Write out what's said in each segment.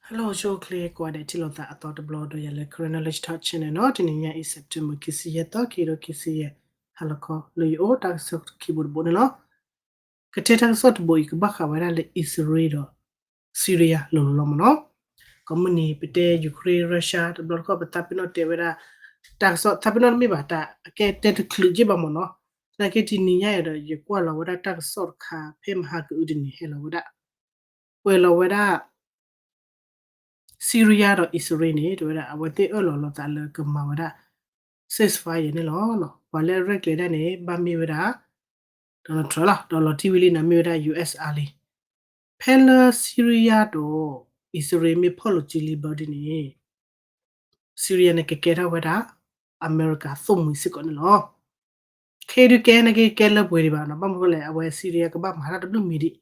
Hello ဆိၣ်ဂ့ၤ ကိးဂၤဒဲးထံၣ်လိာ်သးအသီတဘျီဒီးယၤလၢ Karen Knowledge Talk Channel နီၤ, တနံၤညါအံၤ September ခံဆံယဲၢ်သီ ခံကထိခံဆံယဲၢ် ဟါလီၤခီ လၢယအိၣ်တၢ်ကစီၣ်ခံဘိတဘိန့ၣ်လီၤ. ကတဲတၢ်ကစီၣ်တဘိအံၤ ကဘၣ်ဃးဝဲဒၣ်လၢ အံၣ်စရ့လးဒီး Syria လီၤလီၤလီၤမ့ၢ်နီၤ. ကိးမုၢ်နံၤ ပတဲ Ukraine Russia တဘျီတခီၣ် ပသးပ့ၤနီၣ်တဲဝဲဒၣ် တၢ်ကစီၣ် သးပ့ၤနီၣ်တမ့ၢ်ဘၣ် တၢ်အကဲတဲတချုးက့ဘၣ်မ့ၢ်နီၤ. သနာ်က့တနံၤညါအံၤဒီး ယကွၢ်လီၤဝဲဒၣ်တၢ်ကစီၣ်တခါ ဖဲမဟါကအုတနံၤဟဲလီၤဝဲဒၣ် ကွဲးလီၤဝဲဒၣ် Syria ဒီးအံၣ်စရ့လးန့ၣ် တဲဝဲဒၣ် အဝဲသ့ၣ်အၢၣ်လီၤလိာ်သးလၢကမၤဝဲဒၣ် ceasefire န့ၣ်လီၤ. ပှၤလၢအရဲၣ်ကျဲၤဒၣ်န့ၣ် ဘၣ်မ့ၢ်ဝဲဒၣ် Donald Trump လီၤ. ဒီးလီၤတံၢ်ဝံၤလံန့ၣ် မ့ၢ်ဝဲဒၣ် ယူၢ်အ့ၣ်လံ. ဖဲလၢ Syria ဒီးအံၣ်စရ့လးမ့ၢ်ဖီၣ်လိာ်စုလံဘျီဒ်န့ၣ် Syria န့ၣ် ကကဲထီၣ်ဝဲဒၣ် အမဲရကၤသိၣ်မှံၤစ့ၢ်ကီးန့ၣ်လီၤ. ခဲအံၤဒုးကဲနာ်က့ ကဲလၢပှဲၤဒံးဘၣ်နီၤ, ဘၣ်မနုၤလဲၣ် အဝဲ Syria ကဘၣ်မၤတၢ်တဘျုးမံၤဒံး, ဒ်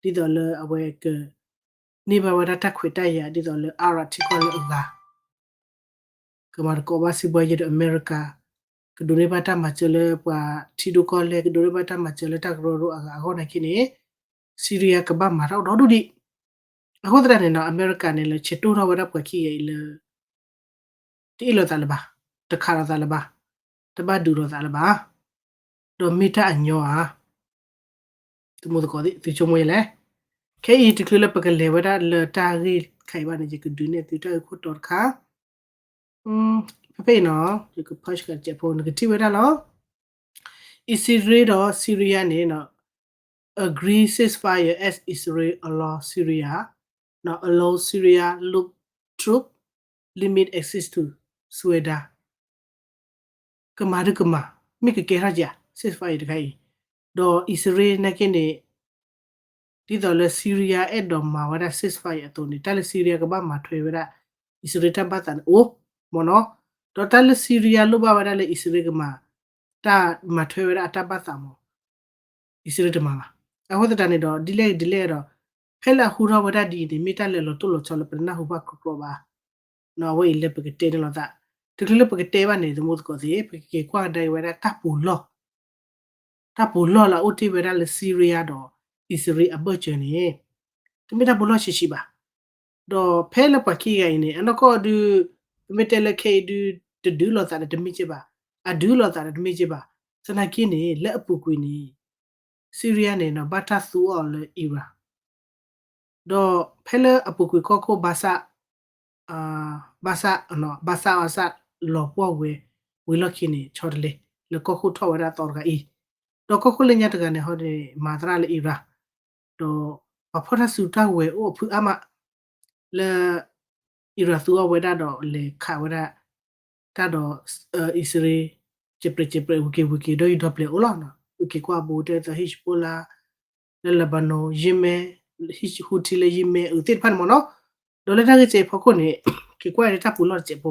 သိးလၢအဝဲက န့ၢ်ဘၣ်ဝဲဒၣ်တၢ်ခွဲးတၢ်ယာ် ဒ်သိးလၢ Arab ထံကီၢ်လၢအဂၤ ကမၤသကိးဘၣ်စံးဘှါယဲဒီးအမဲရကၤ, ကဒိးန့ၢ်ဘၣ်တၢ်မၤစၢၤလၢပှၤထံဒိၣ်ကီၢ်လဲၢ်, ကဒိးန့ၢ်ဘၣ်တၢ်မၤစၢၤလၢတၢ်ကရၢကရိအဂၤအဂီၢ်နာ်က့န့ၣ် Syria ကဘၣ်မၤတၢ်အိၣ်ဒီဒူၣ်ဒံး. အဃိသတးန့ၣ်နီၤ အမဲရကၤန့ၣ် လဲၤဆဲးတိၢ်ထီၣ်ဝဲဒၣ်ပှၤခံဂၤအံၤလၢ တအ့ၣ်လိာ်သးလၢၤဘၣ်, တခးလိာ်သးလၢၤဘၣ်, တဘၣ်ဒုးလိာ်သးလၢၤဘၣ်, ဒီးမ့ၢ်တၢ်အညီဧါ တမူသကိးသ့ၣ် သုဆိကမိၣ်ယဲလဲၣ်. ခဲအံၤတချုးလၢပကလဲၤဝဲဒၣ်လၢတၢ်ဂ့ၢ်တခါအံၤဘၣ်န့ၣ် ယကဒုးနဲၣ်သုတၢ်ဂ့ၢ်ခိၣ်တီတခါ ဖဲဖဲအံၤနီၤ ယကဖၢၣ်ဆှးတစဲးဖိ နကထံၣ်ဝဲဒၣ်လီၤ. အံၣ်စရ့လးဒီး Syria န့ၣ် agree ceasefire as Israel allow Syria, နီၤ allow Syria loop troop limit access to Suez ကမၤဒုကမၤ မ့ၢ်ကကဲထီၣ်က့ၤ ceasefire တခါအံၤ, ဒီးအံၣ်စရ့လးနာ်က့န့ၣ် ဒ်သိးလၢ Syria အဲၣ်ဒိးမၤဝဲဒၣ် ceasefire အသိးန့ၣ် တၢ်လၢ Syria ကဘၣ်မၤထွဲဝဲဒၣ် အံၣ်စရ့လးတၢ်ဘၣ်သးန့ၣ်အိၣ်မ့ၢ်နီၤ, ဒီးတၢ်လၢ Syria လိၣ်ဘၣ်ဝဲဒၣ်လၢအံၣ်စရ့လးကမၤ တၢ်မၤထွဲဝဲဒၣ်အတၢ်ဘၣ်သးမ့ၢ် အံၣ်စရ့လးတမၤဘၣ်. အဃိသတးန့ၣ်ဒီး ဒ်လဲၣ်ဒ်လဲၣ်ဒီး ဖဲလၢအဟူထီၣ်ဝဲဒၣ်ဒ်အံၤန့ၣ် မ့ၢ်တၢ်လၢအလီၤတိၢ်လီၤဆီလၢပတနၢ်ဟူဘၣ်ကြီကြီဘၣ် နီၤ အဝဲအံၤလၢပကတဲန့ၣ်လိာ်သး, တချုးလၢပကတဲဘၣ်န့ၣ် တမူသကိးသ့ၣ် ပကက့ၤကွၢ်ကဒါက့ၤဝဲဒၣ်တၢ်ပူၤလီၢ်, တၢ်ပူၤလီၢ်လၢအအိၣ်တ့ၢ်ဝဲဒၣ်လၢ Syria ဒီးအံၣ်စရ့လးအဘၢၣ်စၢၤန့ၣ် တမ့ၢ်တၢ်ပူၤလီၢ်ဆံးဆံးဘၣ်. ဒီးဖဲလၢပှၤခံဂၤအံၤန့ၣ် အနီၢ်ကီၢ်ဒုး ပမ့ၢ်တဲလၢခဲအံၤဒုး တဒုးလိာ်သးဒီးတမ့ၢ်က့ဘၣ်, အဒုးလိာ်သးဒီးတမ့ၢ်က့ဘၣ်. သနာ်က့န့ၣ် လၢအပူၤကွံာ်န့ၣ် Syria န့ၣ်နီၤ ဘၣ်တၢ်သူအီၤလၢ Iran ဒီးဖဲလၢအပူၤကွံာ်ကီၢ်ခိၣ် ဘၣ်ဆၣ် ဘၣ်ဆၣ် ဘၣ်ဆၣ်အီၤစၣ်လီၤပှီၢ်ဝဲ ဝံၤလီၢ်ခံန့ၣ် ဆီတလဲ လၢကီၢ်ခိၣ်ထီၣ်ဝဲဒၣ်သီတဂၤအံၤ, ဒီးကီၢ်ခိၣ်လၢညါတဂၤန့ၣ် ဟီန့ၣ် မၤသရၣ်လၢ Iran ဒီးပှၤဖီၣ်တၢ်စုတၢ်ဝဲၤအိၣ်အဖုအါမး လၢ Iran သူအီၤဝဲဒၣ်ဒီးလဲၤခးဝဲဒၣ် တၢ်ဒီး အံၣ်စရ့လး စဲးပြဲးစဲးပြဲး ဝံၤက့ၤဝံၤက့ၤ ဒီးယဒီပျဲၤအိၣ်လီၤ. ပက့ၤကွၢ်ဘိတဲသိး Hezbollah လၢ Lebanon, Yemen, Houthi လၢ Yemen အုးသ့ၣ်တဖၣ်န့ၣ်မ့ၢ်နီၤ. ဒီးလၢတၢ်ဂ့ၢ်စဲးဖီခိၣ်န့ၣ် က့ၤကွၢ်လၢတၢ်ပူၤလီၢ်တစဲးဖိ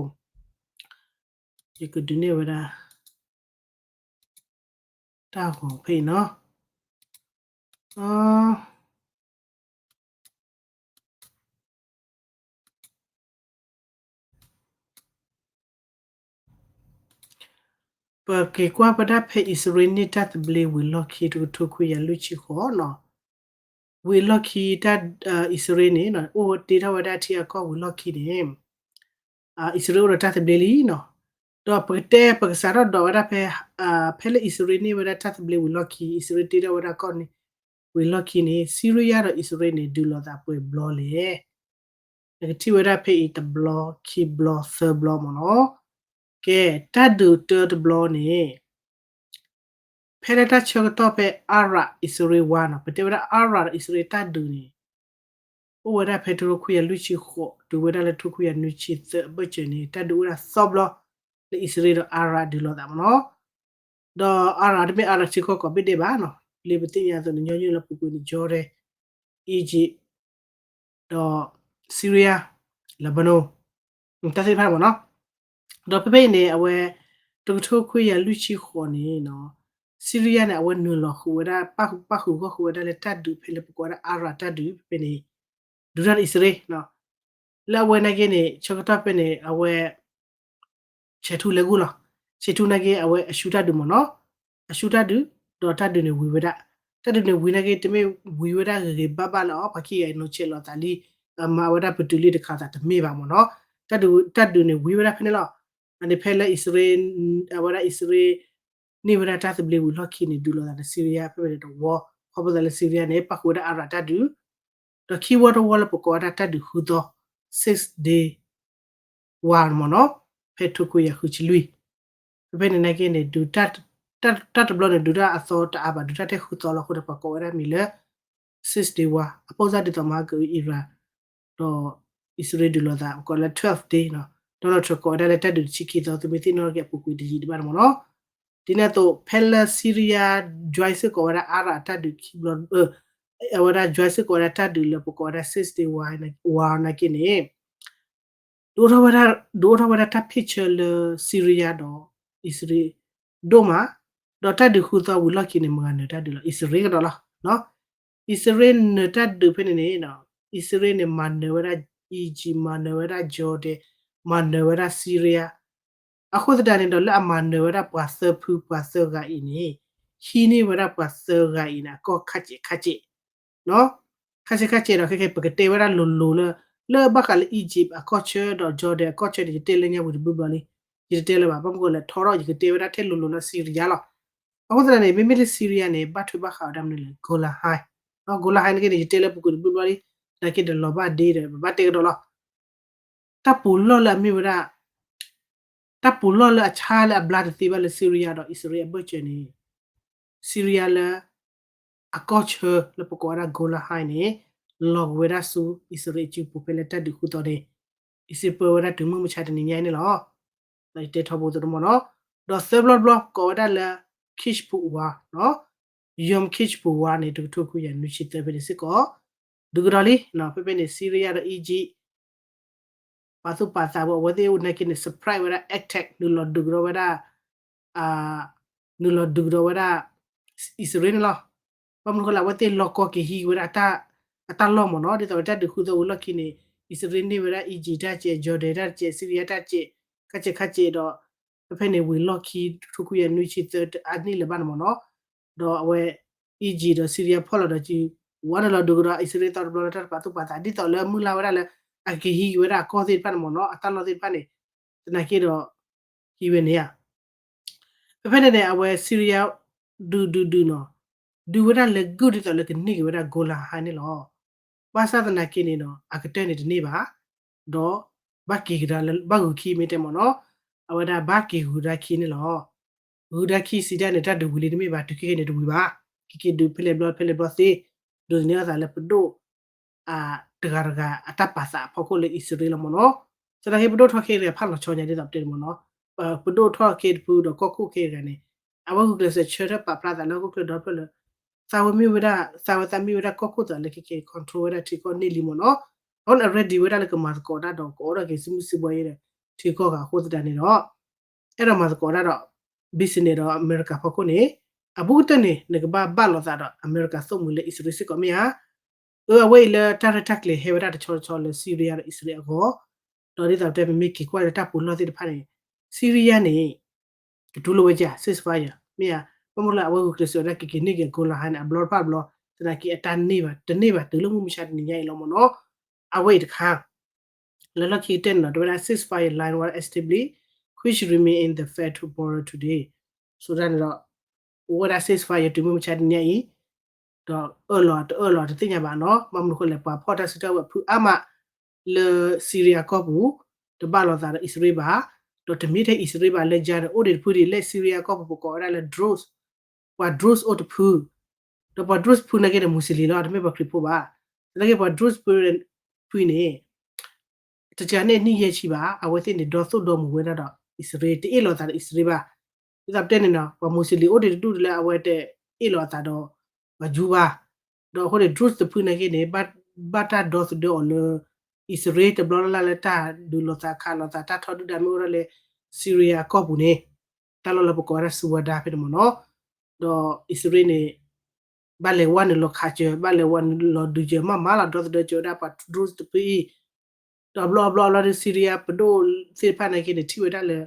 ယကဒုးနဲၣ်ဝဲဒၣ် တၢ်ဂီၤဖဲအံၤနီၤ. ပက့ၤကွၢ်ဝဲဒၣ်ဖဲအံၣ်စရ့လးန့ၢ်တၢ်သဘျ့ဝံၤလီၢ်ခံ တကထိခွံကယၤလွံၢ်ဆံဃိးနီၤ. ဝံၤလီၢ်ခံတၢ် အံၣ်စရ့လးန့ၣ် အိၣ်တ့ထီၣ်ဝဲဒၣ်ထံအကီၢ်ဝံၤလီၢ်ခံန့ၣ် အံၣ်စရ့လးအိၣ်ဒီးတၢ်သဘျ့လံနီၤ. ဒီးပကတဲ ပကစးထီၣ်ဒီးဝဲဒၣ်ဖဲ ဖဲလၢအံၣ်စရ့လးန့ၢ်ဝဲဒၣ်တၢ်သဘျ့ဝံၤလီၢ်ခံ အံၣ်စရ့လးတ့ထီၣ်ဝဲဒၣ်ကီၢ်န့ၣ် ဝံၤလီၢ်ခံန့ၣ် Syria ဒီးအံၣ်စရ့လးန့ၣ် ဒုးလိာ်သးပှဲၤဘျီလဲၣ်. နကထံၣ်ဝဲဒၣ်ဖဲအံၤတဘျီ ခံဘျီ သၢဘျီမ့ၢ်နီၤ. ကဲ တၢ်ဒုးတၢတဘျီန့ၣ် ဖဲလၢတၢ်ဆၢကတီၢ်ဖဲ Arab အံၣ်စရ့လးဝါနီၤ, ပတဲဝဲဒၣ် Arab ဒီးအံၣ်စရ့လးတၢ်ဒုးန့ၣ် အိၣ်ဝဲဒၣ်ဖဲတကထိခွံကယၤလွံၢ်ဆံဃိး တုၤဝဲဒၣ်လၢတကထိခွံကယၤနွံဆံသၢအဘၢၣ်စၢၤန့ၣ် တၢ်ဒုးအိၣ်ဝဲဒၣ်သီဘျီ လၢအံၣ်စရ့လးဒီး Arab ဒုးလိာ်သးမ့ၢ်နီၤ. ဒီး Arab တမ့ၢ် Arab ထံကီၢ်ကိးဘ့ၣ်ဒဲးဘၣ်နီၤ, လၢပသ့ၣ်ညါအသိးန့ၣ် ညီနုၢ်လၢပူၤကွံာ်န့ၣ် Jordan, Egypt ဒီး Syria, Lebanon တၢ်သ့ၣ်တဖၣ်မ့ၢ်နီၤ. ဒီးဖဲဖဲအံၤန့ၣ် အဝဲ တကထိခွံကယၤလွံၢ်ဆံဃိးန့ၣ်နီၤ Syria န့ၣ် အဝဲနုာ်လီၤဃုာ်ဝဲဒၣ် ပၣ်ဃုာ်ပၣ်ဃုာ်ဂီၢ်ဃုာ်ဝဲဒၣ်လၢတၢ်ဒုးဖဲလၢပကိးဝဲဒၣ် Arab တၢ်ဒုးဖဲဖဲန့ၣ် ဒုးတၢ်ဒီးအံၣ်စရ့လးနီၤ. လၢအဝဲနာ်က့န့ၣ် ဆၢကတီၢ်ဖဲန့ၣ် အဝဲ ဆဲးထူလဲၤဂီၢ်လီၤ. ဆဲးထူနာ်က့ အဝဲအဆူၣ်တၢ်ဒုးမ့ၢ်နီၤ, အဆူၣ်တၢ်ဒုး ဒီးတၢ်ဒုးန့ၣ်ဝံၤဝဲဒၣ်, တၢ်ဒုးန့ၣ်ဝံၤနာ်က့ တမ့ၢ်ဝံၤဝဲဒၣ်ဂ့ၤဂ့ၤဘၣ်ဘၣ်လၢအီၤ ပှၤခံဂၤအံၤနီၤဆဲးလီၤသးလံ မၤဝဲဒၣ်ပတုာ်လံတခးသးတမ့ၢ်ဘၣ်မ့ၢ်နီၤ. တၢ်ဒုး တၢ်ဒုးန့ၣ်ဝံၤဝဲဒၣ်ဖဲန့ၣ်လီၤ. အန့ၣ်ဖဲလၢအံၣ်စရ့လး အဝဲဒၣ်အံၣ်စရ့လး န့ၢ်ဝဲဒၣ်တၢ်သဘျ့ဝံၤလီၢ်ခံန့ၣ် ဒုးလိာ်သးဒီးစံရံယါ ဖဲဖဲန့ၣ်တဝီ ခီဖျိသးလၢစံရံယါန့ၣ် ပၣ်ဃုာ်ဝဲဒၣ်အါရးတၢ်ဒုး ဒီးခံဝီတဝီလၢပကိးဝဲဒၣ်တၢ်ဒုးဃုသီ Six Day War မ့ၢ်နီၤ, ဖဲထိခွံကယၤဃုဆံလွံၢ် ဖဲဖဲန့ၣ်နာ်က့န့ၣ် ဒုး တၢ်တဘျီန့ၣ် ဒုးတၢ်အသီတအါဘၣ် ဒုးတၢ်ထဲဃုသီလီၤအဃိဒီး ပှၤကိးဝဲဒၣ်မံၤလၢ Six Day War အပိၣ်စၢ်ဒ်သိးမၤက Iran ဒီးအံၣ်စရ့လးဒုးလိာ်သး ပကိးလၢ twelve day နီၤ, Donald Trump ကိးဝဲဒၣ်လၢတၢ်ဒုးတဆံခံသီ သုမ့ၢ်သ့ၣ်နီၣ်ထီၣ်က့ၤအပူၤကွံာ်တယံာ်ဒံးဘၣ်န့ၣ်မ့ၢ်နီၤ. ဒ်န့ၣ်အသိး ဖဲလၢစံရံယါ join စ့ၢ်ကီးဝဲဒၣ်အါရးတၢ်ဒုးခံဘျီ အဝဲဒၣ် join စ့ၢ်ကီးဝဲဒၣ်တၢ်ဒုးလၢပကိးဝဲဒၣ် Six Day War နာ်က့န့ၣ် ဒုးအိၣ်ထီၣ်ဝဲဒၣ် ဒုးအိၣ်ထီၣ်ဝဲဒၣ်တၢ်ဖ့ၣ်ဆၢလၢစံရံယါဒီးအံၣ်စရ့လးဒိၣ်မး, ဒီးတၢ်ဒုးဃုသီဝံၤလီၢ်ခံန့ၣ် မၤနၢၤတၢ်ဒုးလီၤ အံၣ်စရ့လးကဒီးလီၤ. အံၣ်စရ့လးနၢၤတၢ်ဒုးဖဲန့ၣ်န့ၣ် အံၣ်စရ့လးန့ၣ် မၤနၢၤဝဲဒၣ် Egypt မၤနၢၤဝဲဒၣ် Jordan မၤနၢၤဝဲဒၣ်စံရံယါ အဃိသတးန့ၣ်ဒီး လၢအမၤနၢၤဝဲဒၣ်ပှၤသၢဖုပှၤသၢဂၤအံၤန့ၣ် ဟံးန့ၢ်ဝဲဒၣ်ပှၤသၢဂၤအံၤန့ၣ် အကီၢ်ခါစဲးခါစဲး ခါစဲးခါစဲးဒီး ခဲခဲပကတဲဝဲဒၣ်လိၤလိၤလၢ လၢဘၣ်ဃးလၢ Egypt အကီၢ်ဆၢဒီး Jordan အကီၢ်ဆၢန့ၣ် ယတဲလၢညါဝံၤတဘျီဘျီလံ, ယတတဲလၢၤဘၣ် ဘၣ်မနုၤလဲၣ် ထီထီၣ်ယကတဲဝဲဒၣ်ထဲလိၤလိၤလၢ Syria လီၤ. အဃိသတးန့ၣ် မ့မ့ၢ်လၢ Syria န့ၣ် ဘၣ်ထွဲဘၣ်ဃးဝဲဒၣ်မနုၤလဲၣ် Golan Heights, Golan Heights နာ်က့န့ၣ် ယတဲလၢပူၤကွံာ်တဘျီဘျီလံ, နာ်က့ဒီးလီၤဘၣ်ဒ့ဒီး ပဘၣ်တဲကဒီးလီၤ. တၢ်ပူၤလီၢ်လၢအမ့ၢ်ဝဲဒၣ် တၢ်ပူၤလီၢ်လၢအဆါလၢအဘျါတသ့ဘၣ်လၢ Syria ဒီးအံၣ်စရ့လးအဘၢၣ်စၢၤန့ၣ် Syria လၢ အကီၢ်ဆၢလၢပကိးဝဲဒၣ် Golan Heights န့ၣ် လီၤကဝဲဒၣ်ဆူအံၣ်စရ့လးအစုပူၤဖဲလၢတၢ်ဒုးဃုသီန့ၣ် အံၣ်စရ့လးပၢဝဲဒၣ်တုၤမုၢ်မဆါတနံၤညါအံၤန့ၣ်လီၤ. ဒီးယတဲထီဘိသိးတမီၢ်နီၤ, ဒီးသၢဘျီတဘျီကိးဝဲဒၣ်လၢ Kippur War, Yom Kippur War န့ၣ် တကထိခွံကယၤနွံဆံသၢဖဲန့ၣ်စ့ၢ်ကီး ဒုးကဒီးလံ, ဖဲဖဲန့ၣ် Syria ဒီး Egypt ပာ်သူၣ်ပာ်သးဝဲ အဝဲသ့ၣ်အိၣ်နာ်က့န့ၣ် surprise ဝဲဒၣ် attack နုာ်လီၤဒုးကဒီးဝဲဒၣ် နုာ်လီၤဒုးကဒီးဝဲဒၣ် အံၣ်စရ့လးန့ၣ်လီၤ. ဘၣ်မနုၤဃိလၢအဝဲသ့ၣ်လီၤကီက့ၤဟံးဝဲဒၣ် အတၢ်လီၢ်မ့ၢ်နီၤ, ဒ်သိးဝဲတၢ်ဒုးဃုသီဝံၤလီၢ်ခံန့ၣ် အံၣ်စရ့လးန့ၢ်ဝဲဒၣ် Egypt တၢ်စဲး Jordan တၢ်စဲး Syria တၢ်စဲး ခါစဲးခါစဲးဒီး ဖဲဖဲန့ၣ်ဝံၤလီၢ်ခံ တကထိခွံကယၤနွံဆံသၢအနံၣ်လၢၤဘၣ်န့ၣ်မ့ၢ်နီၤ, ဒီးအဝဲ Egypt ဒီး Syria ဖီၣ်လီၤဒီးစု ဝဲနုာ်လီၤဒုးကဒီးအံၣ်စရ့လးသီတဘျီလၢတၢ်တပာ်သူၣ်ပာ်သး ဒ်သိးလၢမုၢ်လၢ်ဝဲဒၣ်လၢ အကက့ၤဟံးက့ၤဝဲဒၣ်အကီၢ်သ့ၣ်တဖၣ်န့ၣ်မ့ၢ်နီၤ, အတၢ်လီၢ်သ့ၣ်တဖၣ်န့ၣ် သနာ်က့ဒီး ဟံးဝဲန့ၣ်ဧါ ဖဲဖဲန့ၣ်န့ၣ် အဝဲ Syria ဒုးဒုးဒုးနီၤ, ဒုးဝဲဒၣ်လၢဂုၢ်ဒ်သိးလၢကန့ၢ်က့ၤဝဲဒၣ် Golan Heights န့ၣ်လီၤ. ဘၣ်ဆၣ်သနာ်က့န့ၣ်နီၤ အကတၢၢ်န့ၣ်တန့ၢ်ဘၣ်, ဒီးဘၣ်က့ၤကဒါလၢ ဘၣ်ဂုၤခံမ့ၢ်တဲမ့ၢ်နီၤ, အဝဲဒၣ်ဘၣ်က့ၤဂုၤဒါခံန့ၣ်လီၤ. ဂုၤဒါခံစံးဒၣ်န့ၣ် တၢ်ဒုးဝံၤလံတမ့ၢ်ဘၣ်, တုၤခဲကနံၣ်န့ၣ်တဝံၤဘၣ်, က့ၤက့ၤဒုးဖဲလဲၣ်ဘျီဖဲလဲၣ်ဘျီသ့, ဒုးသန့ၤအသးလၢပဒိၣ် တဂၤတဂၤအတၢ်ပာ်သးအဖီခိၣ်လၢအံၣ်စရ့လးလီၤမ့ၢ်နီၤ. သနာ်က့ပဒိၣ်ထီၣ်ခဲတဂၤဖးလီၤဆီညါဒ်သိးပတဲန့ၣ်မ့ၢ်နီၤ, ပဒိၣ်ထီၣ်ခဲတဖုဒီးကီၢ်ခိၣ်ခဲတဂၤန့ၣ် အဝဲဂုာ်ကျဲးစၢးဆၢထၢၣ်ပာ်ဖျါသးလၢဟီၣ်ခိၣ်ချၢဒီဖျၢၣ်လၢ သးဝဲမ့ၢ်ဝဲဒၣ် သးဝဲသးမ့ၢ်ဝဲဒၣ်ကီၢ်ခိၣ်သးလၢခဲက့ၤ control ဝဲဒၣ်ထံကီၢ်န့ၢ်လံမ့ၢ်နီၤ. အဃိန့ၣ် အ ready ဝဲဒၣ်လၢကမၤသကိးတၢ်ဒီးကအိးထီၣ်က့ၤစုမုၢ်စုဘှီယဲဒီး ထံကီၢ်ဂၤအဃိသတးန့ၣ်ဒီး အဲၣ်ဒိးမၤသကိးတၢ်ဒီး business ဒီးအမဲရကၤဖီခိၣ်န့ၣ် အဘူးကတၢၢ်န့ၣ် နကဘၣ်ဘၣ်လိာ်သးဒီးအမဲရကၤသိၣ်မှံၤလၢအံၣ်စရ့လးစ့ၢ်ကီးမ့ၢ်ဧါ. အဝဲအံၤလၢတၢ်ရဲၣ်တၢ်ကျဲၤဟဲဝဲဒၣ်တဆီတဆီလၢ Syria ဒီးအံၣ်စရ့လးအဂီၢ်, ဒီးဒ်သိးပတဲပမ့ၢ်က့ၤကွၢ်လၢတၢ်ပူၤလီၢ်သ့ၣ်တဖၣ်န့ၣ် Syria န့ၣ် ကတူၢ်လိာ်ဝဲဒၣ် ceasefire မ့ၢ်ဧါ, ဘၣ်မနုၤလၢအဝဲဂုာ်ကျဲးစၢးဝဲဒၣ်ကက့ၤန့ၢ်က့ၤ Golan Heights န့ၣ် အဘျီတဖၣ်တဘျီ သနာ်က့အတၢ်န့ၢ်ဘၣ် တန့ၢ်ဘၣ်တုၤလၢမုၢ်မဆါတနံၤညါအံၤလီၤမ့ၢ်နီၤ. အဝဲအံၤတခါ လၢလီၢ်ခံကတၢၢ်န့ၣ်ဒီး တဝဲဒၣ် ceasefire line was established, which remain in the federal border today. ဆိုဒၣ်န့ၣ်ဒီး အိၣ်ဝဲဒၣ် ceasefire တုၤမုၢ်မဆါတနံၤညါအံၤ ဒီးအၢၣ်လီၤတအၢၣ်လီၤတသ့ၣ်ညါဘၣ်နီၤ. ဘၣ်မနုၤဃိလဲၣ် ပှၤဖီၣ်တၢ်စုတၢ်ဝဲၤဖုအါမးလၢ Syria ကီၢ်ပူၤ တဘၣ်လိာ်သးဒီးအံၣ်စရ့လးဘၣ်, ဒီးတမ့ၢ်ထဲအံၣ်စရ့လးဘၣ် လၢယါန့ၣ် အိၣ်ဒံးတဖုဒံး လၢ Syria ကီၢ်ပူၤ ပကိးဝဲဒၣ်လၢ drones, ပှၤ drones အိၣ်တဖု, ဒီးပှၤ drones တဖုနာ်က့န့ၣ် မူစလ့ၣ်လီၤ တမ့ၢ်ပှၤခရံာ်ဖိဘၣ်. သနာ်က့ပှၤ drones တဖုန့ၣ် တကးန့ၣ်နံၣ်ယဲၢ်ဆံဘၣ် အဝဲသ့ၣ်န့ၣ် ဒီသိၣ်ဒီမူဝဲဒၣ်ဒီးအံၣ်စရ့လး တအ့ၣ်လိာ်သးဒီးအံၣ်စရ့လးဘၣ်. ဒ်သိးပတဲန့ၣ်နီၤ ပှၤမူစလ့ၣ်အိၣ်ဒံးတဒူၣ်လၢအဝဲတအ့ၣ်လိာ်အသးဒီးပှၤယူၤဘၣ်. ဒီးအဃိန့ၣ် drones တဖုနာ်က့န့ၣ် ဘၣ်တၢ်ဒီသဒၢအီၤလၢ အံၣ်စရ့လးတဘျီလၢ်လၢ်လၢတၢ်ဒုးလိာ်သးခးလိာ်သးတၢ်ထီဒုၣ်ဒါမ့ၢ်အိၣ်ဒၣ်လၢ Syria ကီၢ်ပူၤန့ၣ် တၢ်လီၢ်လၢပကိးဝဲဒၣ် Suwada ဖဲန့ၣ်မ့ၢ်နီၤ. ဒီးအံၣ်စရ့လးန့ၣ် ဘၣ်လဲၤဝဲနုာ်လီၤခးစၢၤ ဘၣ်လဲၤဝဲနုာ်လီၤဒုးစၢၤ မၤမၤလီၤဒီသဒၢစၢၤဝဲဒၣ်ပှၤ drones တဖုအံၤ, ဒီးဘျီဘျီဘျီဒီး Syria ပဒိၣ်သ့ၣ်တဖၣ်နာ်က့န့ၣ် ထံၣ်ဝဲဒၣ်လၢ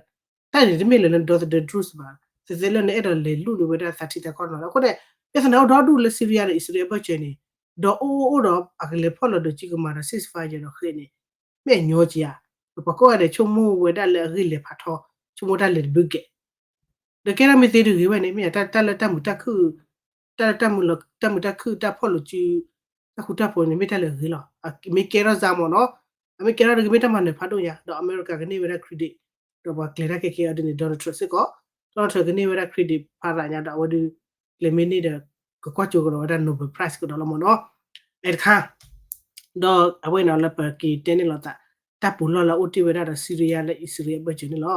တၢ်န့ၣ်တမ့ၢ်လၢနဒီသဒၢ drones ဘၣ်, သ့သ့လၢနအဲၣ်ဒိးလဲၤလူၢ်န့ၢ်ဝဲဒၣ်သးထံသးကီၢ်နီၤလီၤ. အဃိန့ၣ် ပြဿနာအိၣ်ဒီဒူၣ်လၢ Syria ဒီးအံၣ်စရ့လးအဘၢၣ်စၢၤန့ၣ် ဒီးအိၣ်အိၣ်အိၣ်ဒီးအကလဲၤဖီၣ်လီၤဒုးစုကမၤဒီး ceasefire ဒီးဃဲန့ၣ် မ့ၢ်အညီကယၤ, ဒီးပှၤကိးဂၤဒဲးဆိကမိၣ်ဝဲဒၣ်လၢအဂ့ၢ်လဲၤဖးထီ, ဆိကမိၣ်တၢ်လဲၤတဘုကဲး ဒီးကဲထီၣ်မ့ၢ်သ့တဂ့ၤဝဲန့ၣ် မ့ၢ်တၢ်လၢတၢ်မုာ်တၢ်ခုၣ်, တၢ်လၢတၢ်မုာ်လီၤ, တၢ်မုာ်တၢ်ခုၣ် တၢ်ဖီၣ်လိာ်စု, တၢ်ဃူတၢ်ဖိးန့ၣ် မ့ၢ်တၢ်လၢအဂ့ၤလီၤ. မ့ၢ်ကဲထီၣ်စါမ့ၢ်နီၤ, အမ့ၢ်ကဲထီၣ်တဂ့ၤမ့ၢ်တၢ်မၤနၢၤဖးဒိၣ်ညါ, ဒီးအမဲရကၤကန့ၢ်ဝဲဒၣ် credit, ဒီးပှၤကျဲၤတၢ်ခဲကဲအီၤဒ်န့ၣ် Donald Trump စ့ၢ်ကီး, Donald Trump ကန့ၢ်ဝဲဒၣ် credit ဖးရၤညါဒီးအဝဲဒုး ကျဲၤမ့ၢ်န့ၢ်ဒီး ကကွၢ်ကၠိကဒီးဝဲဒၣ် Nobel Prize ကဒီးလီၤမ့ၢ်နီၤ, အဲတခါ ဒီးအဝဲန့ၣ်လၢပက့ၤတဲန့ၢ်လိာ်သး တၢ်ပူၤလီၢ်လၢအအိၣ်တ့ၢ်ဝဲဒၣ်ဒီး Syria လၢအံၣ်စရ့လးအဘၢၣ်စၢၤန့ၣ်လီၤ.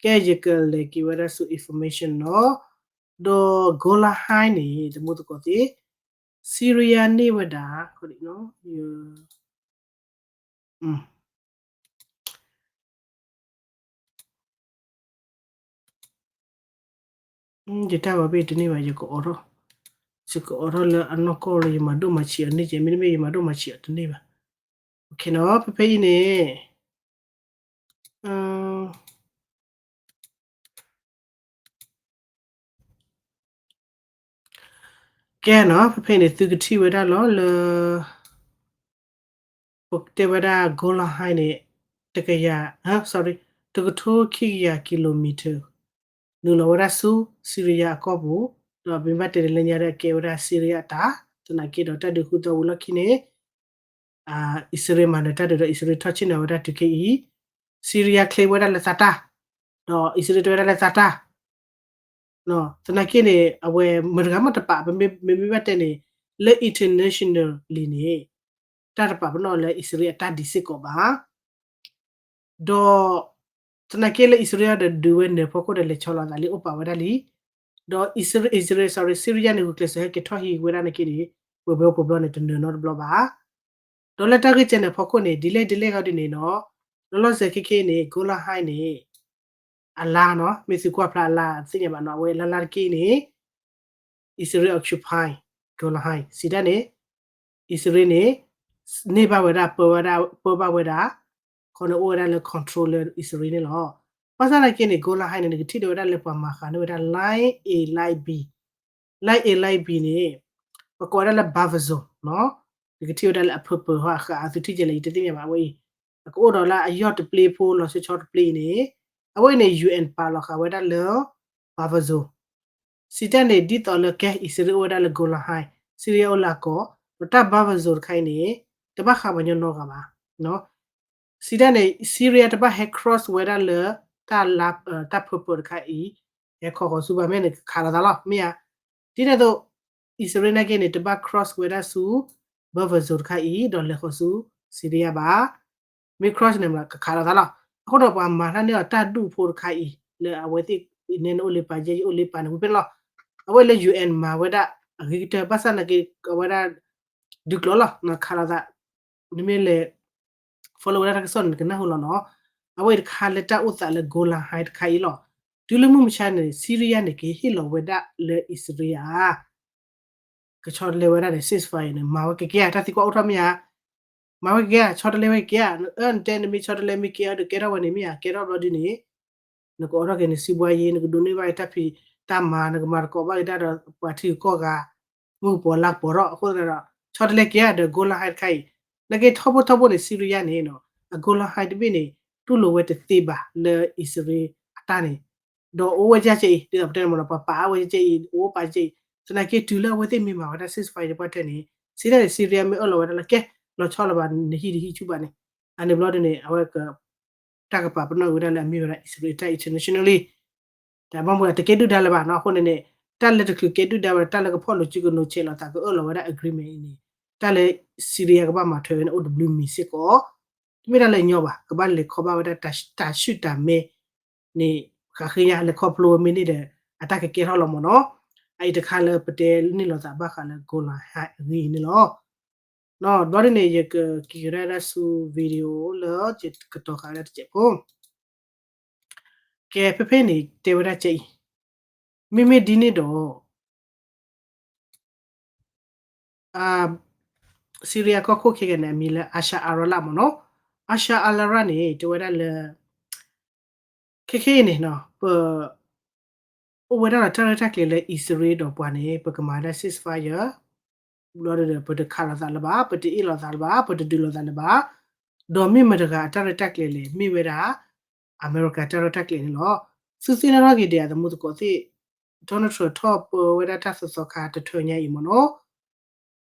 ကဲယကလဲၤက့ၤဝဲဒၣ်ဆူ information နီၤ, ဒီး Golan Heights န့ၣ် တမူသကိးသ့ၣ် Syria န့ၢ်ဝဲဒၣ် ယတၢ်ဂီၤဘ့ၣ်တန့ၢ်ဘၣ် ယကအိးထီၣ်, ယကအိးထီၣ်လၢအနီၢ်ကီၢ်လၢယမၤဒိၣ်မၤဆံးအီၤန့ၢ်ကဲ, မ့တမ့ၢ်ယမၤဒိၣ်မၤဆံးအီၤတန့ၢ်ဘၣ်. ဖဲအံၤန့ၣ် ကဲနီၤ ဖဲဖဲအံၤန့ၣ် သုကထံၣ်ဝဲဒၣ်လီၤလၢ ပတဲဝဲဒၣ် Golan Heights န့ၣ် တကယၤ, sorry, တကထိခံကယၤ kilometer နုာ်လီၤဝဲဒၣ်ဆူ Syria အကီၢ်ပူၤ, ဒီးမ့ၢ်ဘၣ်တဲန့ၣ်လၢညါဒီးကဲဝဲဒၣ် Syria အတၢ်, သနာ်က့ဒီးတၢ်ဒုးဃုသီဝံၤလီၢ်ခံန့ၣ် အံၣ်စရ့လးမၤနၢၤတၢ်ဒုးဒီး အံၣ်စရ့လးထီၣ်ဆ့ၣ်နီၤဝဲဒၣ်တုၤခဲအံၤ, Syria claim ဝဲဒၣ်လၢသးတၢ်, ဒီးအံၣ်စရ့လးတဲဝဲဒၣ်လၢသးတၢ် သနာ်က့န့ၣ် အဝဲမတၤတဂၤမ့ၢ်တပာ်, မ့မ့ၢ်ဘၣ်တဲန့ၣ် လၢ internationally န့ၣ် တၢ်တပာ်ပနီၣ်လၢအံၣ်စရ့လးအတၢ်ဒံးစ့ၢ်ကီးဘၣ်. ဒီးသနာ်က့လၢအံၣ်စရ့လးဒီးဒုးဝဲနၢၤဖီခိၣ်ဒီးလဲၤဆီလီၤသးလံ အိၣ်ပာ်ဝဲဒၣ်လံ. ဒီးအံၣ်စရ့လး, sorry, Syria န့ၣ် ဂုာ်ကျဲးစၢးဟဲက့ၤထီၣ်ဟံးဝဲဒၣ်နာ်က့န့ၣ် ပှဲၤဘျီပှဲၤဘျီန့ၣ် တနၢၤနီတဘျီဘၣ်. ဒီးလၢတၢ်ဂ့ၢ်ကဲန့ၣ်အဖီခိၣ်န့ၣ် ဒ်လဲၣ်ဒ်လဲၣ်ဂီၢ်ဒ်န့ၣ်နီၤ, လီၤလီၤဆဲးဆဲးခဲကနံၣ်အံၤန့ၣ် Golan Heights န့ၣ် အလါနီၤ, မ့ၢ်သုကွၢ်ဖျါအလါသ့ၣ်ညါဘၣ်နီၤ, အဝဲလါလါတက့ၢ်န့ၣ် အံၣ်စရ့လး occupy Golan Heights စံးတၢ်န့ၣ် အံၣ်စရ့လးန့ၣ် န့ၢ်ဘၣ်ဝဲဒၣ် ပၢဘၣ်ဝဲဒၣ်, ခီန့ၣ်အိၣ်ဝဲဒၣ်လၢ control လၢအံၣ်စရ့လးန့ၣ်လီၤ. ဘၣ်ဆၣ်သနာ်က့န့ၣ် Golan Heights န့ၣ် နကထံၣ်ဒီးဝဲဒၣ်လၢပှၤမၤဃးန့ၢ်ဝဲဒၣ် line A line B, line A line B န့ၣ် ပကိးဝဲဒၣ်လၢ buffer zone နီၤ, နကထံၣ်ဝဲဒၣ်လၢအ purple ဟီအဃး သုထံၣ်ကဲလဲၣ် ယတသ့ၣ်ညါဘၣ် အဝဲအံၤ, အကအိၣ်ဒီးလၢအယီၢ်တပျ့ဖိ လီၤဆီဆီတပျ့အံၤန့ၣ်, အဝဲအံၤန့ၣ် UN ပာ်လီၤဃာ်ဝဲဒၣ်လၢ buffer zone စံးတၢ်န့ၣ် ဒ်သိးလၢကဲ အံၣ်စရ့လးအိၣ်ဝဲဒၣ်လၢ Golan Heights, Syria အိၣ်လၢအကီၢ်, ဒီးတၢ် buffer zone တခါအံၤန့ၣ် တဘၣ်ဃးပှၤကညီနီတဂၤဘၣ်. စံးတၢ်န့ၣ် Syria တဘၣ်ဟဲ cross ဝဲဒၣ်လၢ တၢ် purple တခါအံၤ, ဟဲခီဃီၤဆူဘၣ် မ့ၢ်န့ၣ် ကခးလိာ်သးလီၤ မ့ၢ်ဧါ. ဒ်န့ၣ်အသိး အံၣ်စရ့လးနာ်က့န့ၣ် တဘၣ် cross ဝဲဒၣ်ဆူ buffer zone တခါအံၤ ဒီးလဲၤဃီၤဆူ Syria ဘၣ်. မ့ၢ် cross န့ၣ် ကခးလိာ်သးလီၤ. အဃိဒီးပှၤမၤတၢ်န့ၢ်အီၤတၢ်ဒူၣ်ဖိတခါအံၤ လၢအဝဲသ့ၣ် နဲန့ၣ်အိၣ်လၢပာ်ယဲၢ် ယအိၣ်လၢပာ်န့ၣ် ဝံၤဖဲန့ၣ်လီၤ. အဝဲလၢ UN မၤဝဲဒၣ်အဂ့ၤကတၢၢ် ဘၣ်ဆၣ်နာ်က့ အဝဲဒၣ် ဒုးကျိၤလီၤ ခးလိာ်သး နမ့ၢ်လဲၤ follow ဝဲဒၣ်တၢ်ကစီၣ်န့ၣ် နကနၢ်ဟူလီၤနီၤ. အဝဲအံၤတခါလၢတၢ်အိၣ်သးလၢ Golan Heights တခါအံၤလီၤ. တုၤလၢမုၢ်မဆါန့ၣ် Syria န့ၣ် ကဟ့ၣ်လီၤဝဲဒၣ်လၢအံၣ်စရ့လးဧါ ကဆီတလဲဝဲဒၣ်န့ၣ် ceasefire န့ၣ် မၤဝဲကကဲဧါ တၢ်သံကွၢ်အိၣ်ထီၣ်မ့ၢ်ဧါ. မၤဝဲကကဲဧါ ဆီတလဲဝဲကကဲဧါ. အၢ နတဲနမ့ၢ်ဆီတလဲမ့ၢ်ကဲအီၤဒီး ကဲထီၣ်ဝဲန့ၣ်မ့ၢ်ဧါ ကဲထီၣ်ဘျီဒ်န့ၣ် နကအိးထီၣ်က့ၤနစုဘှါယံၤ နကဒိးန့ၢ်ဘၣ်တၢ်ဖံးတၢ်မၤ နကမၤသကိးဘၣ်က့ၤတၢ်ဒီးပှၤထံဂုၤကီၢ်ဂၤ မုၢ်ကပီၤလါကပီၤထီၣ် အဃိသတးဒီး ဆီတလဲက့ၤဧါဒီး Golan Heights တခါအံၤ နာ်က့ထီဘိထီဘိန့ၣ် Syria န့ၣ် အ Golan Heights တဘ့ၣ်န့ၣ် တူၢ်လိာ်ဝဲတသ့ဘၣ်လၢအံၣ်စရ့လးအတၢ်န့ၣ် ဒီးအိၣ်ဝဲကဲကဲအံၤ ဒ်သိးပတဲမ့ၢ်နီၤ ပှၤပာ်အါဝဲကဲကဲအံၤ အိၣ်ပာ်ကဲကဲအံၤ သနာ်က့တုၤလၢအဝဲသ့ၣ်မ့ၢ်မၤဝဲဒၣ် ceasefire တပှၢ်တၢၢ်န့ၣ် စံးတၢ်န့ၣ် Syria မ့ၢ်အၢၣ်လီၤဝဲဒၣ်လၢကဲ လီၤဆီလၢၤဘၣ် နဟံးတဟံးဆူၣ်ဘၣ်န့ၣ် အန့ၣ်ဘျီဒ်န့ၣ် အဝဲက တၢ်ကပာ်ပနီၣ်ဝဲဒၣ်လၢအမ့ၢ်ဝဲဒၣ် အံၣ်စရ့လးတၢ် internationally တၢ်ဘၣ်မူဘၣ်တကဲဒုၣ်ဒါလၢၤဘၣ်နီၤ အဃိန့ၣ်န့ၣ် တၢ်လၢတချုးကဲဒုၣ်ဒါဝဲ တၢ်လၢကဖီၣ်လိာ်စုကနိးဆဲးလိာ်သး ကအၢၣ်လီၤဝဲဒၣ် agreement အံၤန့ၣ် တၢ်လၢ Syria ကဘၣ်မၤထွဲဝဲန့ၣ် အိၣ်တဘျုးမံၤစ့ၢ်ကီး တမ့ၢ်တၢ်လၢညီဘၣ် ကဘၣ်လဲၤခီဘၣ်ဝဲဒၣ်တၢ်ဆူၣ်တၢ်မဲ န့ၣ် ဃးဃ့ညါလဲၤခီဖျိဝဲမ့ၢ်န့ၢ်ဒီး အတၢ်ကကဲထီၣ်လီၤမ့ၢ်နီၤ အအံၤတခါလၢပတဲန့ၢ်လိာ်သးဘၣ်ဃးလၢ Golan Heights အဂ့ၢ်န့ၣ်လီၤ. ဘျီဒ်န့ၣ် ယကက့ၤကဒါဒၣ်ဆူ video လၢယကတီၤဃာ်ဝဲဒၣ်တစဲးဖိ ကဲ ဖဲဖဲန့ၣ် တဲဝဲဒၣ်ကဲအံၤ မ့မ့ၢ်ဒ်န့ၣ်ဒီး Syria ကီၢ်ခိၣ်ခဲကနံၣ်န့ၣ် အမံၤလၢ Bashar al-Assad မ့ၢ်နီၤ Bashar al-Assad န့ၣ် တဲဝဲဒၣ်လၢ ခဲခဲအံၤန့ၣ် ပ အိၣ်ဝဲဒၣ်ဒီးတၢ်ရဲၣ်တၢ်ကျဲၤလၢအံၣ်စရ့လးဒီးပှၤန့ၣ် ပကမၤဝဲဒၣ် ceasefire ဒီးပတခးလိာ်သးလၢၤဘၣ်, ပတအ့ၣ်လိာ်သးလၢၤဘၣ်, ပတဒုးလိာ်သးလၢၤဘၣ်. ဒီးမ့ၢ်မတၤတဂၤအတၢ်ရဲၣ်တၢ်ကျဲၤလဲၣ်, မ့ၢ်ဝဲဒၣ် အမဲရကၤတၢ်ရဲၣ်တၢ်ကျဲၤန့ၣ်လီၤ. သုသ့ၣ်နီၣ်ထီၣ်က့ၤဒံး အသမူသကိးသ့ၣ်, Donald Trump ထီၣ်ပၢဝဲဒၣ်တၢ်သီသီခါတထၢညါအံၤမ့ၢ်နီၤ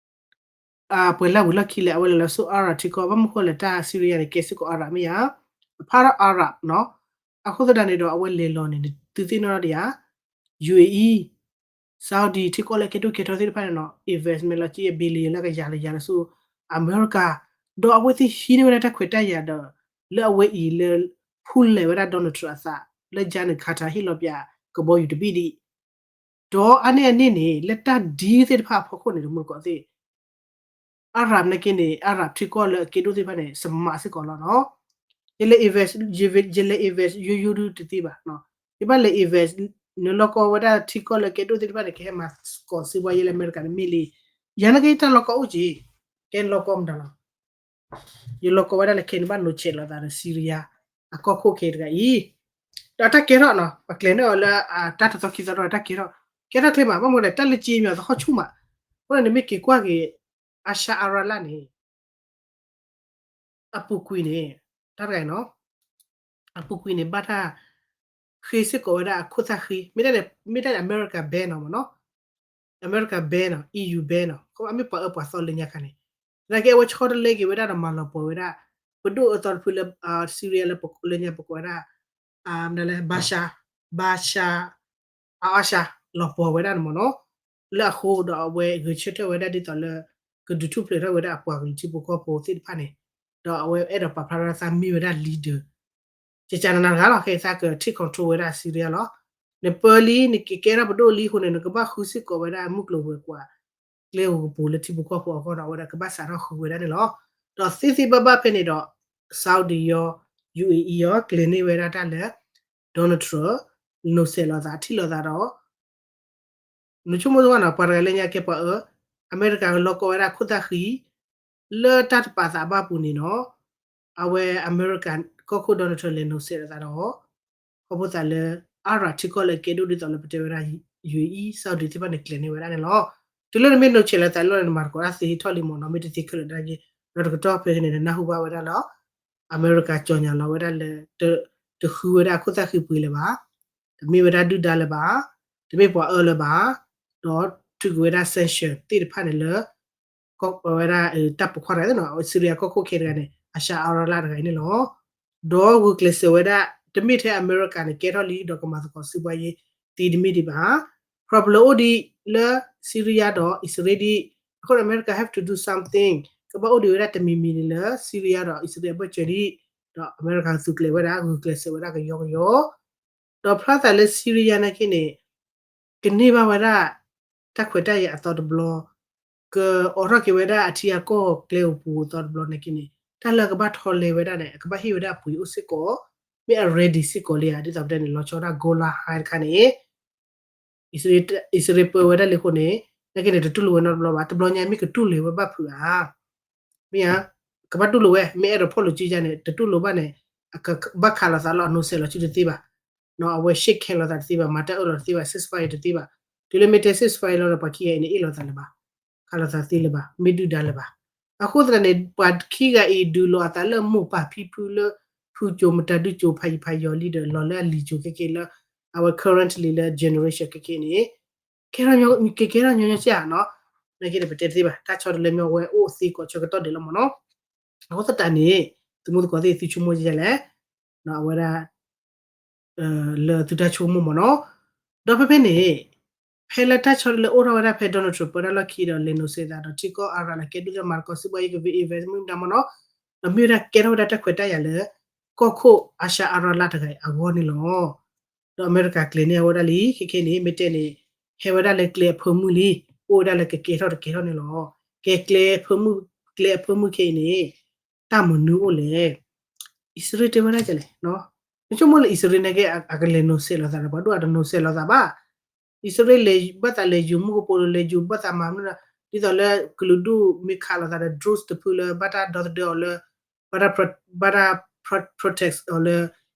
ပှဲၤလၢဝံၤလီၢ်ခံလဲၣ် အဝဲလဲၤလၢဆူ Iraq ထံကီၢ်, ဘၣ်မနုၤဃိလဲၣ် တၢ် Syria န့ၣ် ကဲစ့ၢ်ကီး Iraq မ့ၢ်ဧါ, အဖးထီၣ် Iraq နီၤ. အဃိသတးန့ၣ်ဒီး အဝဲလဲၤလီၤန့ၣ် သုသ့ၣ်နီၣ်ဒံးဧါ, UAE, Saudi ထံကီၢ်လၢကဲဒိၣ်ကဲထီသ့ၣ်တဖၣ်န့ၣ်နီၤ invest မ့ၢ်လီၤက့ billion လၢကယၤလၢယၤလၢဆူ အမဲရကၤ, ဒီးအဝဲသ့ၣ်ဟံးန့ၢ်ဝဲဒၣ်တၢ်ခွဲးတၢ်ယာ်ဒီး လၢအဝဲအံၤလၢ ဖူလဲၤဝဲဒၣ် Donald Trump အသး လၢ Janet Carter ဟ့ၣ်လီၤပၠးကဘီယူၤတဘ့ၣ်ဒံး ဒီးအါန့ၢ်အန့ၣ်န့ၣ် လၢတၢ်ဒ်သ့ၣ်တဖၣ်အဖီခိၣ်န့ၣ် တမူတကိးသ့ၣ် Arab နာ်က့န့ၣ် Arab ထံကီၢ်လၢအကဲဒိၣ်သ့ၣ်တဖၣ်န့ၣ် စမးစ့ၢ်ကီးလီၤနီၤ. ယလဲၤ invest ယလဲၤ invest ယိယိဒုတသ့ဘၣ်, ယဘၣ်လဲၤ invest နလီၢ်ကီဝဲဒၣ်ထံကီၢ်လၢအကဲဒိၣ်သ့ၣ်တဖၣ်န့ၣ် ကဟဲမၤသကိးစ့ပှၤယဲလၢအမဲရကၤန့ၣ်မ့ၢ်လံ. ယၤနာ်က့တၢ်လီၢ်ကီအိၣ်က့ၤ, ကဲလီၢ်ကီမတၤလီၤ ယလီၢ်ကီဝဲဒၣ်လၢခဲအံၤန့ၣ် ဘၣ်နိးဆဲးလိာ်သးဒီး Syria အကီၢ်ခိၣ်ခဲတဂၤအံၤ, ဒီးတၢ်ကဲထီၣ်နီၤ ပှၤကျဲၤန့ၢ်အီၤလၢတၢ်တသီခံသီဒီးတၢ်ကဲထီၣ်, ကဲထီၣ်ချ့မး ဘၣ်မနုၤလဲၣ် တၢ်လၢက့မ့ၢ်အသဟီၣ်ဆူၣ်မး, အဃိန့ၣ် နမ့ၢ်က့ၤကွၢ်က့ၤ အါရှါအါရလၢ်န့ၣ် အပူၤကွံာ်န့ၣ် တၢ်တဂၤအံၤနီၤ, အပူၤကွံာ်န့ၣ် ဘၣ်တၢ်ဃ့စ့ၢ်ကီးဝဲဒၣ်အခိၣ်သၣ်ဃံ, မ့ၢ်တၢ်န့ၣ် မ့ၢ်တၢ်န့ၣ် အမဲရကၤ ban နီၤမ့ၢ်နီၤ, အမဲရကၤ ban နီၤ EU ban နီၤ, အမ့ၢ်ပှၤအၢပှၤသီလၢညါခါန့ၣ်, သနာ်က့အဝဲဆီတလဲက့ၤဝဲဒၣ်ဒီးမၤလီၤပှီၢ်ဝဲဒၣ် ပဒိၣ်အသီတဖုလၢ Syria လၢညါပကိးဝဲဒၣ် မနုၤလဲၣ် Bashar, Bashar al-Assad လီၤပှီၢ်ဝဲဒၣ်န့ၣ်မ့ၢ်နီၤ, လၢအဃိဒီးအဝဲဂဲၤဆၢထၢၣ်ဝဲဒၣ်ဒ်သိးလၢ ကဒုးထူၣ်ဖျဲးထီၣ်ဝဲဒၣ်အပှၤကလုာ်ထံဖိကီၢ်ဖိသ့ၣ်တဖၣ်န့ၣ်, ဒီးအဝဲအဲၣ်ဒိးပာ်ဖျါထီၣ်သးမ့ၢ်ဝဲဒၣ် leader ကကနနၤတဂၤလီၤ, ခဲအံၤသးက take control ဝဲဒၣ် Syria လီၤ. နပၢလံ နကကဲထီၣ်ပဒိၣ်လံအဃိန့ၣ် နကဘၣ်ဃုစ့ၢ်ကီးဝဲဒၣ်မုၢ်ကျိၤဝဲၤကွာ် ကျဲဧိၤကပူၤလၢထံဖိကီၢ်ဖိအဂီၢ်ဒီး အဝဲဒၣ်ကဘၣ်စးထီၣ်ဃုဝဲဒၣ်န့ၣ်လီၤ. ဒီးသ့သ့ဘၣ်ဘၣ်ဖဲန့ၣ်ဒီး Saudi ယီၤ UAE ယီၤ ကျဲၤန့ၢ်ဝဲဒၣ်တၢ်လၢ Donald Trump လိၤစဲးလိာ်သးထံၣ်လိာ်သးဒီး နဆိကမိၣ်သ့ၣ်နီၤ ပှၤတဂၤလၢညါကဲပှၤအၢ, အမဲရကၤကလီၤကီဝဲဒၣ်ခိၣ်သၣ်ဃံ, လၢတၢ်တပာ်သးဘၣ်ပူၤန့ၣ်နီၤ, အဝဲအမဲရကၤကီၢ်ခိၣ် Donald Trump လဲၤလိၤစဲးလိာ်သးဒီး ခီဖျိသးလၢ Arab ထံကီၢ်လၢအကဲဒိၣ်ဒ်သိးလၢပတဲဝဲဒၣ် UAE Saudi သ့ၣ်တဖၣ်န့ၣ် ကျဲၤန့ၢ်ဝဲဒၣ်န့ၣ်လီၤ. တုၤလၢနမ့ၢ်လိၤစဲးလိာ်သးလၢနမၤသကိးတၢ်သ့ထီၣ်လံမ့ၢ်နီၤ, မ့ၢ်တသ့ခဲလၢာ်ဒၣ်က့, ဒီးတကတီၢ်ဖဲန့ၣ် နနၢ်ဟူဘၣ်ဝဲဒၣ်လၢ အမဲရကၤကၠီၣ်ညါလီၤဝဲဒၣ်လၢ တဃုဝဲဒၣ်ခိၣ်သၣ်ဃံပှ့ၤလၢၤဘၣ်, တမ့ၢ်ဝဲဒၣ်ဒုၣ်ဒါလၢၤဘၣ်, တမ့ၢ်ပှၤအၢလၢၤဘၣ်, ဒီးထုးကွံာ်ဝဲဒၣ် sanction သ့ၣ်တဖၣ်န့ၣ်လၢ ကီၢ်ဝဲဒၣ် တၢ်ပိာ်ခွါတဂၤသ့ၣ်နီၤ Syria ကီၢ်ခိၣ်ခဲတဂၤန့ၣ် အၤၡါအါရလၢ် တဂၤအံၤန့ၣ်လီၤ. ဒီးဂုာ်ကျဲးစၢးဝဲဒၣ် တမ့ၢ်ထဲအမဲရကၤန့ၣ် ကဲထီၣ်လံဒီးကမၤသကိးစ့ပှၤယဲသ့တမ့ၢ်ဒံးဘၣ်, ခီဖျိအိၣ်ဒံးလၢ Syria ဒီးအံၣ်စရ့လးဒံး, အဃိန့ၣ် America have to do something ကဘၣ်အိၣ်ဒံးဝဲဒၣ်တမံၤမံၤန့ၣ်လၢ Syria ဒီးအံၣ်စရ့လးအဘၢၣ်စၢၤဒံး, ဒီးအမဲရကၤကသူးကျဲၤဝဲဒၣ် ဂုာ်ကျဲးစၢးဝဲဒၣ်ကယီကယီ ဒီးဖျါသးလၢ Syria နာ်က့န့ၣ် ကန့ၢ်ဘၣ်ဝဲဒၣ် တၢ်ခွဲးတၢ်ယာ်အသီတဘျီ, ကအိးထီၣ်က့ၤဝဲဒၣ်အထံအကီၢ်ကျဲဧိၤပူၤအသီတဘျီနာ်က့န့ၣ် တၢ်လၢအကဘၣ်ထီလဲဝဲဒၣ်န့ၣ် အကဘၣ်ဟ့ၣ်ဝဲဒၣ်အပှ့ၤအိၣ်စ့ၢ်ကီး, မ့ၢ်အ ready စ့ၢ်ကီးလံဧါ, ဒ်သိးပတဲန့ၣ် လီၤဆီဒၣ် Golan Heights တခါန့ၣ် အံၣ်စရ့လးပၢဝဲဒၣ်လံအဃိန့ၣ် နာ်က့န့ၣ် တတူၢ်လိာ်ဝဲနီတဘျီဘၣ်, တဘျီညါမ့ၢ်ကတူၢ်လိာ်ဝဲဘၣ်ဖုးဧါ မ့ၢ်ဧါ, ကဘၣ်တူၢ်လိာ်ဝဲ မ့ၢ်အဲၣ်ဒိးဖီၣ်လိာ်စုယါန့ၣ် တတူၢ်လိာ်ဘၣ်န့ၣ် အကဘၣ်ခးလိာ်သးလီၤ အနိးစဲးလီၤစုတသ့ဘၣ်, အဝဲ shake hand လိာ်သးတသ့ဘၣ်, မၤတၢ်အၢလိာ်တသ့ဘၣ်, ceasefire တသ့ဘၣ်, တုၤလၢမ့ၢ်တဲ ceasefire လီၤဒီး ပှၤခံဂၤအံၤန့ၣ် အ့ၣ်လိာ်သးလၢၤဘၣ်, ခးလိာ်သးသ့လၢၤဘၣ်, မ့ၢ်ဒုၣ်ဒါလၢၤဘၣ်, အဃိသတးန့ၣ် ပှၤခံဂၤအံၤ ဒုးလိာ်အသးလၢမိၢ်ပၢ်ဖံဖုလၢ ဖုစိၤမတၤဒုစိၤဖးယံၤဖးယီၤလံဒီး လီၤလၢအလံၤစိၤခဲက့ၤလၢ အဝဲ currently လၢ generation ခဲက့ၤန့ၣ် ကဲထီၣ်ညီညီကဲ ကဲထီၣ်ညီညီကၢ်ဧါနီၤ, နာ်က့န့ၣ် ပတဲတသ့ဘၣ်, တၢ်ဆီတလဲမ့ၢ်ဝဲအိၣ်သ့ကိးဆၢကတီၢ်ဒဲးလီၤမ့ၢ်နီၤ, အဃိသတးန့ၣ် သုမုၢ်သကိးသ့ၣ်သုဆိကမိၣ်ယဲလဲၣ်, အဝဲဒၣ် လၢသုတၢ်ဆိကမိၣ်မ့ၢ်နီၤ, ဒီးဖဲဖဲန့ၣ် ဖဲလၢတၢ်ဆီတလဲအိၣ်ထီၣ်ဝဲဒၣ်ဖဲ Donald Trump ပၢတၢ်လီၢ်ခံဒီး လဲၤနိးစဲးသးဒီးထံကီၢ်အါရးလၢကဲဒိၣ်သ့ၣ်မၤသကိးစ့ပှၤယဲက invest မ့ၢ်မတၤမ့ၢ်နီၤ, ဒီးမ့ၢ်ဝဲဒၣ်ကဲထီၣ်ဝဲဒၣ်တၢ်ခွဲးတၢ်ယာ်လၢ ကီၢ်ခိၣ်အါၡါအါရးလၢ်တဂၤအံၤအဂီၢ်န့ၣ်လီၤ. ဒီးအမဲရကၤကျဲၤန့ၢ်အဝဲဒၣ်လံ ခဲခဲန့ၣ် မ့ၢ်တဲန့ၣ် ဟဲဝဲဒၣ်လၢကျဲအဖၢမုၢ်လံ, အိၣ်ဝဲဒၣ်လၢကကဲထီၣ်တကဲထီၣ်န့ၣ်လီၤ. ကဲကျဲဖၢမုၢ်, ကျဲအဖၢမုၢ်ခဲအံၤန့ၣ် တၢ်မနုၤအိၣ်လဲၣ်. အံၣ်စရ့လးတဲဝဲဒၣ်လဲၣ်, နဆိကမိၣ်လၢအံၣ်စရ့လးနာ်က့ အကလဲၤနိးစဲးလိာ်သးဒီး ပှၤဒိၣ်အတနိးစဲးလိာ်သးဘၣ်. အံၣ်စရ့လးလဲၤဘၣ်သးလဲၤယူၤမူကပိာ်လိၤ လဲၤယူၤဘၣ်သးမၤမနုၤဒီး ဒ်သိးလၢကလုာ်ဒူၣ်မ့ၢ်ခးလိာ်သးဒီး drones တဖုလၢဘၣ်တၢ်ဒီသဒၢအီၤလၢ ဘၣ်တၢ် ဘၣ်တၢ် protect အီၤလၢ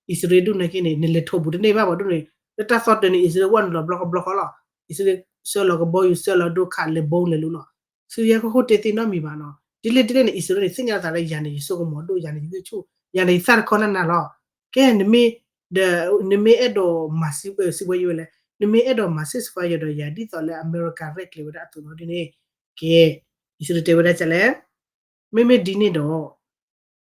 အံၣ်စရ့လးဒူၣ်နာ်က့န့ၣ် နလဲၤထိးဘူးတန့ၢ်ဘၣ်ပှၤဒိၣ်န့ၣ် လၢတၢ်သီတၢၤန့ၣ် အံၣ်စရ့လးဝဲနုာ်လီၤဘျီကဘျီဃီလီၤ. အံၣ်စရ့လးဆှၢလီၤကဘီယူၤ ဆှၢလီၤဒိၣ်ခး လဲၤဘီလဲၤလူၤလီၤ. စံရံယါကီၢ်ခိၣ်တဲသ့နီတမံၤဘၣ်နီၤ. ဒ်လဲၣ်ဒ်လဲၣ်န့ၣ် အံၣ်စရ့လးန့ၣ် သ့ၣ်ညါလီၤသးလၢယၤန့ၣ် ယဆိကမိၣ်ဒိၣ် ယၤန့ၣ် ယဂံၢ်ဆူၣ် ယၤန့ၣ် ယသၣ်တခီနးနးလီၤ. ကဲ နမ့ၢ် ဒီး နမ့ၢ်အဲၣ်ဒိးမၤ စံးဘှါယဲဝဲလဲၣ်, နမ့ၢ်အဲၣ်ဒိးမၤ ceasefire ဒီးယၤ ဒ်သိးလၢအမဲရကၤရဲၣ်ကျဲၤဝဲဒၣ်အသိးနီၤဒ်န့ၣ်, ကဲ အံၣ်စရ့လးတဲဝဲဒၣ်ဒ်လဲၣ်, မ့မ့ၢ်ဒ်န့ၣ်ဒီး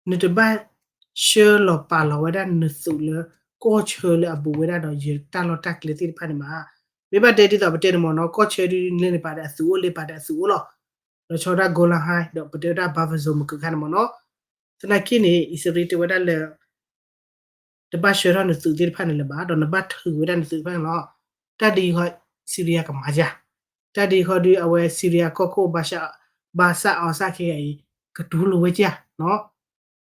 နတဘၣ်ဆှၢလီၤပာ်လီၤဝဲဒၣ်နသုးလၢ ကီၢ်ဆၢလၢအဘူးဝဲဒၣ်ဒီးယတၢ်လီၢ်တၢ်ကျဲသ့ၣ်တဖၣ်န့ၣ်မး, မ့ၢ်ဘၣ်တဲဒ်သိးပတဲန့ၣ်မ့ၢ်နီၤ ကီၢ်ဆၢဒ်လဲၣ်န့ၣ် ပာ်ဒီးအသုးအိၣ်လၢပာ်ဒီးအသုးအိၣ်လီၤ. ဒီးဆီဒၣ် Golan Heights ဒီးပတဲဝဲဒၣ် buffer zone မုၢ်ကခါန့ၣ်မ့ၢ်နီၤ, သနာ်က့န့ၣ် အံၣ်စရ့လးတဲဝဲဒၣ်လၢ တဘၣ်ဆှၢထီၣ်နသုးသ့ၣ်တဖၣ်န့ၣ်လၢၤဘၣ်, ဒီးနဘၣ်ထုးဝဲဒၣ်နသုးတဖၣ်န့ၣ်လီၤ. တၢ်ဒ်အံၤဃီ စံရံယါကမၤယၤ, တၢ်ဒ်အံၤဃီဒီး အဝဲစံရံယါကီၢ်ခိၣ် ဘၣ်စၣ်အီစၣ်ခဲဂၤအံၤ ကတူၢ်လိာ်ဝဲကၢ်နီၤ.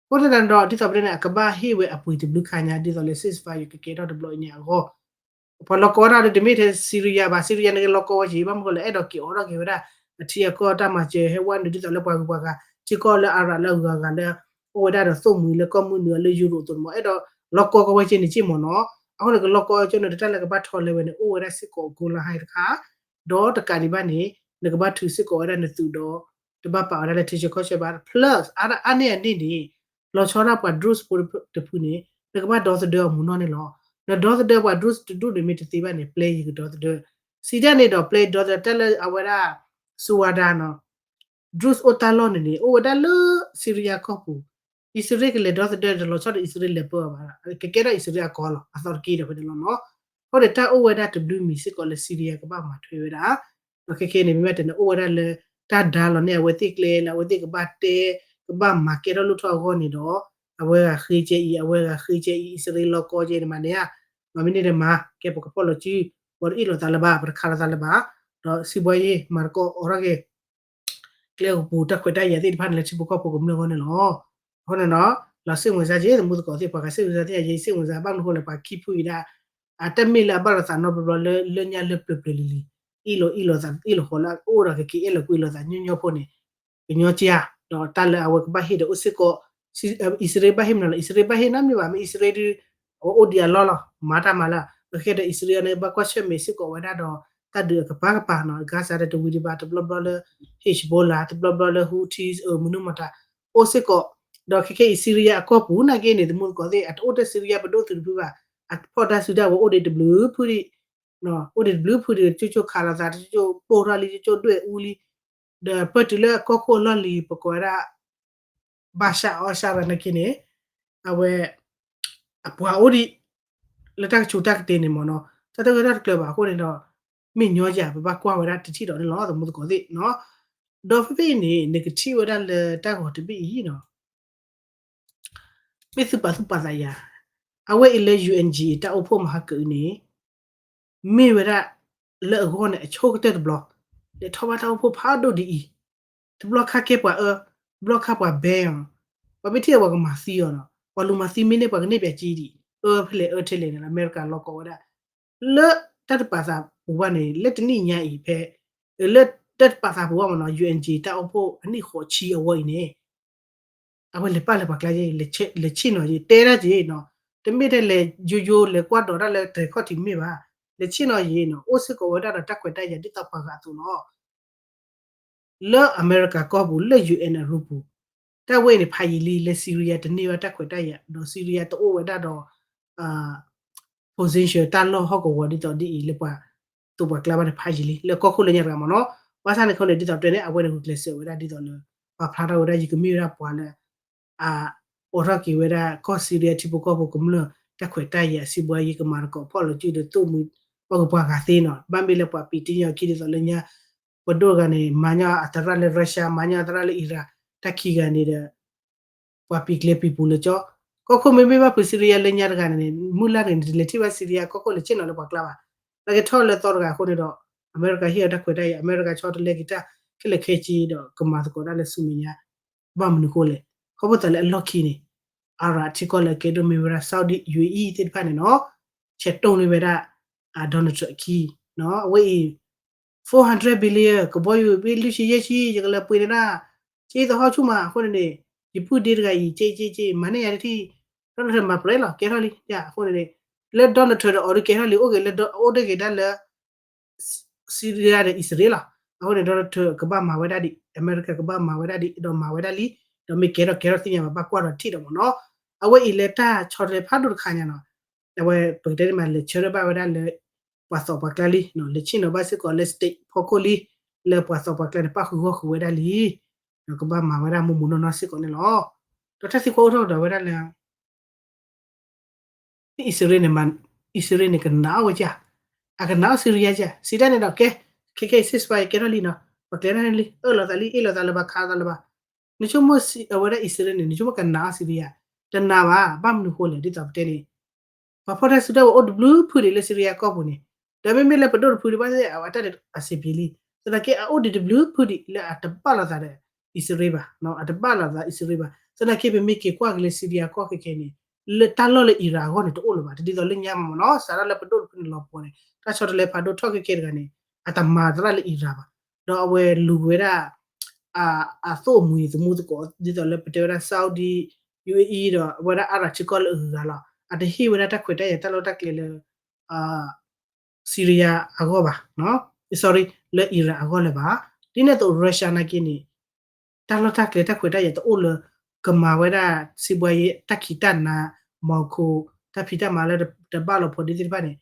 အဃိသတးဒီး ဒ်သိးပတဲန့ၣ် အကဘၣ်ဟ့ၣ်ဝဲအပှ့ၤတဘျုးခါညါ ဒ်သိးလၢ ceasefire ကကဲထီၣ်တဘျီအံၤန့ၣ်အဂီၢ် ပှၤလီၤကီဝဲဒၣ်ဒီး တမ့ၢ်ထဲစံရံယါဘၣ်, စံရံယါန့ၣ်ကလီၤကီဝဲက့ၤ ဘၣ်မနုၤဃိလဲၣ် အဲၣ်ဒိးက့ၤအိးထီၣ်က့ၤဝဲဒၣ် အထံအကီၢ်တၢ်မၤစၢၤဟဲဝဲနုာ် ဒ်သိးလၢပှၤဂုၤပှၤဂၤ ထံကီၢ်လၢအါရၤလၢအဂၤဂၤလၢ အိၣ်ဝဲဒၣ်ဒီးသိၣ်မှံၤလၢကီၢ်မုၢ်နုာ်လၢယူရိးအသိးန့ၣ်မ့ၢ် အဲၣ်ဒိးလီၤကီကီဝဲက့ၤန့ၣ်က့ၢ်မ့ၢ်နီၤ. အဃိန့ၣ် ကလီၤကီဝဲက့ၤန့ၣ် တၢ်လၢကဘၣ်ထီလဲဝဲန့ၣ် အိၣ်ဝဲဒၣ်စ့ၢ်ကီး Golan Heights တခါ, ဒီးတကးဒံးဘၣ်န့ၣ် နကဘၣ်ထုးစ့ၢ်ကီးဝဲဒၣ်နသုးဒီး တဘၣ်ပာ်ဝဲဒၣ်လၢထံဆၢကီၢ်ဆၢဘၣ် plus အါအါန့ၢ်အန့ၣ်န့ၣ် လီၤဆီဒၣ်ပှၤ drone ဖိတဖုန့ၣ် နကဘၣ်ဒီသဒၢအီၤမုၢ်နီၢ်န့ၣ်လီၤ. နဒီသဒၢပှၤ drone တဒူၣ်န့ၣ်မ့ၢ်တသ့ဘၣ်န့ၣ် ပျဲယကဒီသဒၢ, စံးဒၣ်န့ၣ်ဒီး ပျဲဒီသဒၢတၢ်လၢအဝဲဒၣ် စူဝါဒါနီၤ drone အိၣ်တၢ်လီၢ်န့ၣ်န့ၣ် အိၣ်ဝဲဒၣ်လၢစံရံယါကီၢ်ပူၤ, အံၣ်စရ့လးကလဲၤဒီသဒၢတလီၤဆီဒီးအံၣ်စရ့လးလဲၤပၢအီၤဘၣ်, ကကဲထီၣ်အံၣ်စရ့လးအကီၢ်လီၤ အသီတက့ၢ်ဒီးဖဲန့ၣ်လီၤနီၤ. အဃိန့ၣ် တၢ်အိၣ်ဝဲဒၣ်တဘျုးမံၤစ့ၢ်ကီးလၢစံရံယါကဘၣ်မၤထွဲဝဲဒၣ် ဒီးခဲခဲန့ၣ် မ့ၢ်ဘၣ်တဲန့ၣ် အိၣ်ဝဲဒၣ်လၢ တၢ်ဒါလီၤန့ၢ်အဝဲသ့ၣ်ကျဲလၢအဝဲသ့ၣ်ကဘၣ်တဲ ကဘၣ်မၤကဲထီၣ်လိၣ်ထီၣ်အဂီၢ်န့ၣ်ဒီး အဝဲဂၤဃ့ကဲအံၤ အဝဲဂၤဃ့ကဲအံၤ အံၣ်စရ့လးလီၤကီကဲန့ၣ်မးန့ၣ်ဧါ, မ့ၢ်န့ၣ်ဒီးမၤ ကဲပကဖီၣ်လီၤစု ပှၤတအ့ၣ်လိာ်သးလၢၤဘၣ် ပတခးလိာ်သးလၢၤဘၣ်, ဒီးစံးဘှါယဲ မၤသကိးအိးထီၣ်က့ၤ ကျဲကပူၤတၢ်ခွဲးတၢ်ယာ်သ့ၣ်တဖၣ်န့ၣ်လၢထံဖိကီၢ်ဖိကမျၢၢ်အဂီၢ်န့ၣ်လီၤ. အဃိန့ၣ်နီၤ လီၤစ့ၣ်မုၢ်စါက့ သမူသကိးသ့ၣ် ပှၤဂၤစ့ၣ်မုၢ်စါသ့ၣ် ယစ့ၣ်မုၢ်စါ ဘၣ်မနုၤဃိလဲၣ် ပှၤခံဖုအံၤဒၣ် အတၢ်မ့ၢ်လၢအဘၣ်လိာ်သးနီတဘျီဘျီလၢ လၢညါလၢပျၢၤပျၢၤလံၤလံၤ အ့ၣ်လိာ်အ့ၣ်လိာ်သး အ့ၣ်လိာ်ဃီလၢအအိၣ်ဒီးကက့ၤအဲၣ်လိာ်ကွံလိာ်သးညီညီဖိန့ၣ် ကညီက့ဧါ, ဒီးတၢ်လၢအဝဲကဘၣ်ဟ့ၣ်ဒီးအိၣ်စ့ၢ်ကီး အံၣ်စရ့လးဘၣ်ဟ့ၣ်မနုၤလဲၣ် အံၣ်စရ့လးဘၣ်ဟ့ၣ်နီတမံၤဘၣ် မ့ၢ်အံၣ်စရ့လးဒုး အဝဲအိၣ်ဒံးအလီၢ်လီၤ မၤတၢ်မၤလၢ အခဲဒီးအံၣ်စရ့လးန့ၣ် ဘၣ်ကွၢ်ဆၢၣ်မဲာ်စ့ၢ်ကီးဝဲဒၣ်ဒီး တၢ်ဒုးအကပၤကပၤနီၤ Gaza ဒီးတဝံၤဒံးဘၣ် တဘျီဘျီလၢ Hezbollah တဘျီဘျီလၢ Houthis မနုၤမတၤ အိၣ်စ့ၢ်ကီး, ဒီးခဲခဲအံၤ စံရံယါအကီၢ်ပူၤနာ်က့န့ၣ် သမူသကိးသ့ၣ် အတအိၣ်ထဲစံရံယါပဒိၣ်သုးတဖုဘၣ်, အဖီၣ်တၢ်စုတၢ်ဝဲၤအိၣ်ဒံးတဘျုးဖုဒံး အိၣ်ဒံးတဘျုးဖုဒံး ကၠိကၠိခးလိာ်သး ကၠိကၠိပိၢ်ထီၣ်လံ ကၠိကၠိဒွဲၣ်အူလံ, ဒီးပၢၢ်တုၤလၢကီၢ်ခိၣ်အလီၢ်လံၤ ပကိးဝဲဒၣ် ဘၣ်ရှၣ်အီၣ်ရှၣ်ရၢနာ်က့န့ၣ် အဝဲ အပှၤအိၣ်ဒံး လၢတၢ်ကဆူးတၢ်ကတ့ၤန့ၣ်မ့ၢ်နီၤ တၢ်တဂၢၢ်တၢ်တကျၢၤဘၣ်အဃိန့ၣ်ဒီး မ့ၢ်ညီယၤ ပဘၣ်ကွၢ်ဝဲဒၣ်တထံၣ်ဒီးန့ၣ်လီၤ သမူသကိးသ့ၣ်နီၤ, ဒီးဖဲဖဲအံၤန့ၣ် နကထံၣ်ဝဲဒၣ်လၢတၢ်ဂီၤတဘ့ၣ်အံၤနီၤ မ့ၢ်သုပာ်သူၣ်ပာ်သးယၤ, အဝဲအံၤလၢ ယူအန်ၣ်အံၣ်အံၣ် တၢ်အိၣ်ဖှိၣ်မၤဟါကအုးန့ၣ် မ့ၢ်ဝဲဒၣ်လၢအဂီၢ်န့ၣ် အဆိကတၢၢ်တဘျီ, လဲၤထီၣ်ဘၣ်တၢ်အိၣ်ဖှိၣ်ဖးဒိၣ်ဒ်အံၤ, တဘျီခါကဲပှၤအၢ, တဘျီခါပှၤ ban အီၤ, ပှၤမ့ၢ်ထံၣ်အီၤပှၤကမၤသံအီၤနီၤ, ပှၤလူၤမၤသံမ့ၢ်န့ၢ်ပှၤကန့ၢ်ပၠးကၠံဒံး, အၢဖဲလဲၣ်အၢထဲလဲၣ်န့ၣ် အမဲရကၤလီၤကီဝဲဒၣ်, လၢတၢ်တပာ်သးပူၤဘၣ်န့ၣ် လၢတနံၣ်ညါအံၤဖဲ လၢတၢ်တပာ်သးပူၤဘၣ်မ့ၢ်နီၤ ယူအန်ၣ်အံၣ်အံၣ် တၢ်အိၣ်ဖှိၣ်အနံၣ်ဃိးဆံအဝဲအံၤန့ၣ် အဝဲလဲၤပာ်လၢပှၤကျါယဲ လဲၤဆ့ၣ်နီၤယဲ တဲဒၣ်က့နီၤ, တမ့ၢ်ထဲလဲၤယိယိလဲၤကွၢ်ဒိးတၢ်လၢတခီၣ်ထံးမ့ၢ်ဘၣ်, လဲၤဆ့ၣ်နီၤယဲနီၤ အိၣ်စ့ၢ်ကီးဝဲဒၣ်ဒီးတၢ်ခွဲးတၢ်ယာ်ဒ်သိးပှၤဂၤအသိးလီၤ လၢအမဲရကၤကီၢ်ပူၤ လၢ ယူအန်ၣ် အရူပူၤ, တၢ်ဝဲအံၤန့ၣ် ဖးယံာ်လံ လၢ Syria တန့ၢ်ဘၣ်တၢ်ခွဲးတၢ်ယာ် ဒီး Syria တအိၣ်ဝဲဒၣ်ဒီး position တၢ်လီၢ်ဟီၣ်ကဝီၤဒ်သိးဒ်အံၤ လၢပှၤသိးပှၤကျါဘၣ်န့ၣ် ဖးယံာ်လံ လၢကီၢ်ခိၣ်လၢညါတဂၤမ့ၢ်နီၤ, ဘၣ်ဆၣ်န့ၣ်အဃိန့ၣ် ဒ်သိးတဲန့ၣ် အဝဲန့ၣ်ဂုာ်ကျဲးစၢးဝဲဒၣ်ဒ်သိးလၢ ပာ်ဖျါထီၣ်ဝဲဒၣ် ယကမ့ၢ်ဝဲဒၣ်ပှၤလၢ အအိးထီၣ်က့ၤဝဲဒၣ် ကီၢ် Syria ထံဖိကီၢ်ဖိကမျၢၢ် တၢ်ခွဲးတၢ်ယာ် စံးဘှါယဲ ကမၤသကိးဖီၣ်လိာ်စုဒီး သိၣ်မှံၤ ပှၤဂုၤပှၤဂၤသ့နီၤ, ဘၣ်မ့ၢ်လၢပှၤပံးတံၢ်ညီခံဒ်သိးလၢညါ ပဒိၣ်တဂၤန့ၣ် မၤညီအသရၣ်လၢ Russia မၤညီအသရၣ်လၢ Iran တၢ်ခံဂၤန့ၣ်ဒီး ပှၤပံးကျဲပံးပူၤလၢကၠီ, ကီၢ်ခိၣ်မ့မ့ၢ်ဘၣ်ဖုး Syria လၢညါတဂၤန့ၣ် မုၢ်လၢ်တဂၤန့ၣ် တလဲၤထံၣ်ဘၣ် Syria ကီၢ်ခိၣ်လဲၤဆ့ၣ်နီၤလၢပှၤကျါဘၣ်, နာ်က့ထီၣ်လၢသီတဂၤအဃိန့ၣ်ဒီး အမဲရကၤဟ့ၣ်အီၤတၢ်ခွဲးတၢ်ယာ် အမဲရကၤဆီတလဲက့ၤတၢ်ခဲလၢာ်ခဲဆ့ဒီး ကမၤသကိးတၢ်လၢဆူမဲာ်ညါ ဘၣ်မနုၤအဃိလဲၣ်, ခီဖျိသးလၢအလီၢ်ခံန့ၣ် အရးထံကီၢ်လၢအကဲဒိၣ်မ့ၢ်ဝဲဒၣ် Saudi UAE သ့ၣ်တဖၣ်န့ၣ်နီၤ, ဆဲးတိၢ်န့ၢ်ဝဲဒၣ် Donald Trump အခံ, အဝဲအံၤ four hundred billion ကဘီယူၤဘ့ၣ်လွံၢ်ဆံယဲၢ်ဆံ ယကလဲၤပှ့ၤန့ၢ်ဒၣ် က့သဟီၣ်ဆူၣ်မးအဃိန့ၣ်န့ၣ် ယပုၢ်ဒ့တဂၤအံၤ က့က့က့ မၤန့ၢ်ယၤတထံၣ်, Donald Trump မၤပြဲလီၤ ကဲထီၣ်လံ အဃိန့ၣ်န့ၣ် လၢ Donald Trump ဒီးအီၤဒုးကဲထီၣ်လံ အိၣ်က့ၤလၢ အိၣ်ဒၣ်က့ၤဒၣ်လၢ Syria ဒီးအံၣ်စရ့လးလီၤ. အဃိန့ၣ် Donald Trump ကဘၣ်မၤဝဲဒၣ်ဒံး, အမဲရကၤကဘၣ်မၤဝဲဒၣ်ဒံး, ဒီးမၤဝဲဒၣ်လံ, ဒီးမ့ၢ်ကဲထီၣ်ကဲထီၣ်သ့ၣ်ညါဘၣ် ဘၣ်ကွၢ်ဒီးထံၣ်ဒီးမ့ၢ်နီၤ. အဝဲအံၤလၢတၢ်ဆီတလဲဖးဒိၣ်တခါညါနီၤ, အဝဲပကတဲန့ၣ်မး လဲၤဆၢထၢၣ်ဘၣ်ဝဲဒၣ်လၢ ပှၤသီၣ်ပှၤကျါလံ, လဲၤဆ့ၣ်နီၤဘၣ်စ့ၢ်ကီးလၢ state ဖီခိၣ်လံ, လၢပှၤသီၣ်ပှၤကျါန့ၣ် ပၣ်ဃုာ်ဂီၢ်ဃုာ်ဝဲဒၣ်လံ, ဒီးကဘၣ်မၤဝဲဒၣ်မူမူနီၢ်နီၢ်စ့ၢ်ကီးန့ၣ်လီၤ. ဒီးတၢ်သံကွၢ်အိၣ်ထီၣ်ကဒီးဝဲဒၣ်လၢ အံၣ်စရ့လးန့ၣ် အံၣ်စရ့လးန့ၣ် ကနာ်အီၤဝဲကၠၢ်, အကနာ်အီၤ Syria ကၠၢ်, စံးတၢ်န့ၣ်ဒီးကဲ, ခဲခဲအံၤ ceasefire ကဲထီၣ်လံနီၤ, ပှၤကျဲၤတၢ်န့ၣ်လံ, အၢၣ်လီၤသးလံ, အ့ၣ်လီၤသးလၢၤဘၣ်, ခးလီၤသးလၢၤဘၣ်, နဆိကမိၣ်အဝဲဒၣ်အံၣ်စရ့လးန့ၣ် နဆိကမိၣ်ကနာ်အီၤ Syria, တနာ်ဘၣ်, ဘၣ်မနုၤဃိလဲၣ် ဒ်သိးပတဲန့ၣ် ပှၤဖီၣ်တၢ်စုကဝဲၤအိၣ်တဘျုးဖုဒံးလၢ Syria ကီၢ်ပူၤန့ၣ်, ဒီးမ့မ့ၢ်လၢပဒိၣ်တဖုဒံးဘၣ်သ့ၣ် အဝဲတၢ်န့ၣ်အဆင်ပြေလံ, သနာ်က့အအိၣ်ဒံးတဘျုးဖုဒံးလၢအတဘၣ်လိာ်သးဒီး အံၣ်စရ့လးဘၣ်, အတဘၣ်လိာ်သးအံၣ်စရ့လးဘၣ်. သနာ်က့ပမ့ၢ်က့ၤကွၢ်က့ၤလၢ Syria ကီၢ်ခဲခဲန့ၣ် လၢတၢ်လီၢ်လၢ Iran အဂီၢ်န့ၣ် တအိၣ်လၢၤဘၣ်, တဒ်သိးလၢညါမ့ၢ်နီၤ, စးထီၣ်လၢပဒိၣ်တဖုန့ၣ်လီၤပှီၤန့ၣ် တၢ်ဆီတလဲဖးဒိၣ်ထီၣ်ခဲခဲတဂၤန့ၣ် အတမၤသရၣ်လၢ Iran ဘၣ်, ဒီးအဝဲလူၤဝဲဒၣ် အသိၣ်အမှံၤသမူသကိး ဒ်သိးလၢပတဲဝဲဒၣ် Saudi, UAE ဒီးအဝဲဒၣ်အါရၤထံကီၢ်လၢအဂၤဂၤလီၤ. အတဟ့ၣ်ဝဲဒၣ်တၢ်ခွဲးတၢ်ယာ်တၢ်လီၢ်တၢ်ကျဲလၢ Syria အဂီၢ်ဘၣ်, sorry, လၢ Iran အဂီၢ်လၢၤဘၣ်. ဒ်န့ၣ်အသိး Russia နာ်က့န့ၣ် တၢ်လီၢ်တၢ်ကျဲတၢ်ခွဲးတၢ်ယာ်တအိၣ်လၢ ကမၤဝဲဒၣ် စံးဘှါယ့ တၢ်ခံးတၢ်နၤ, မီၤခိ တၢ်ဖံးတၢ်မၤလၢတဘၣ်လီၤဖိးဒ်သ့ၣ်တဖၣ်န့ၣ်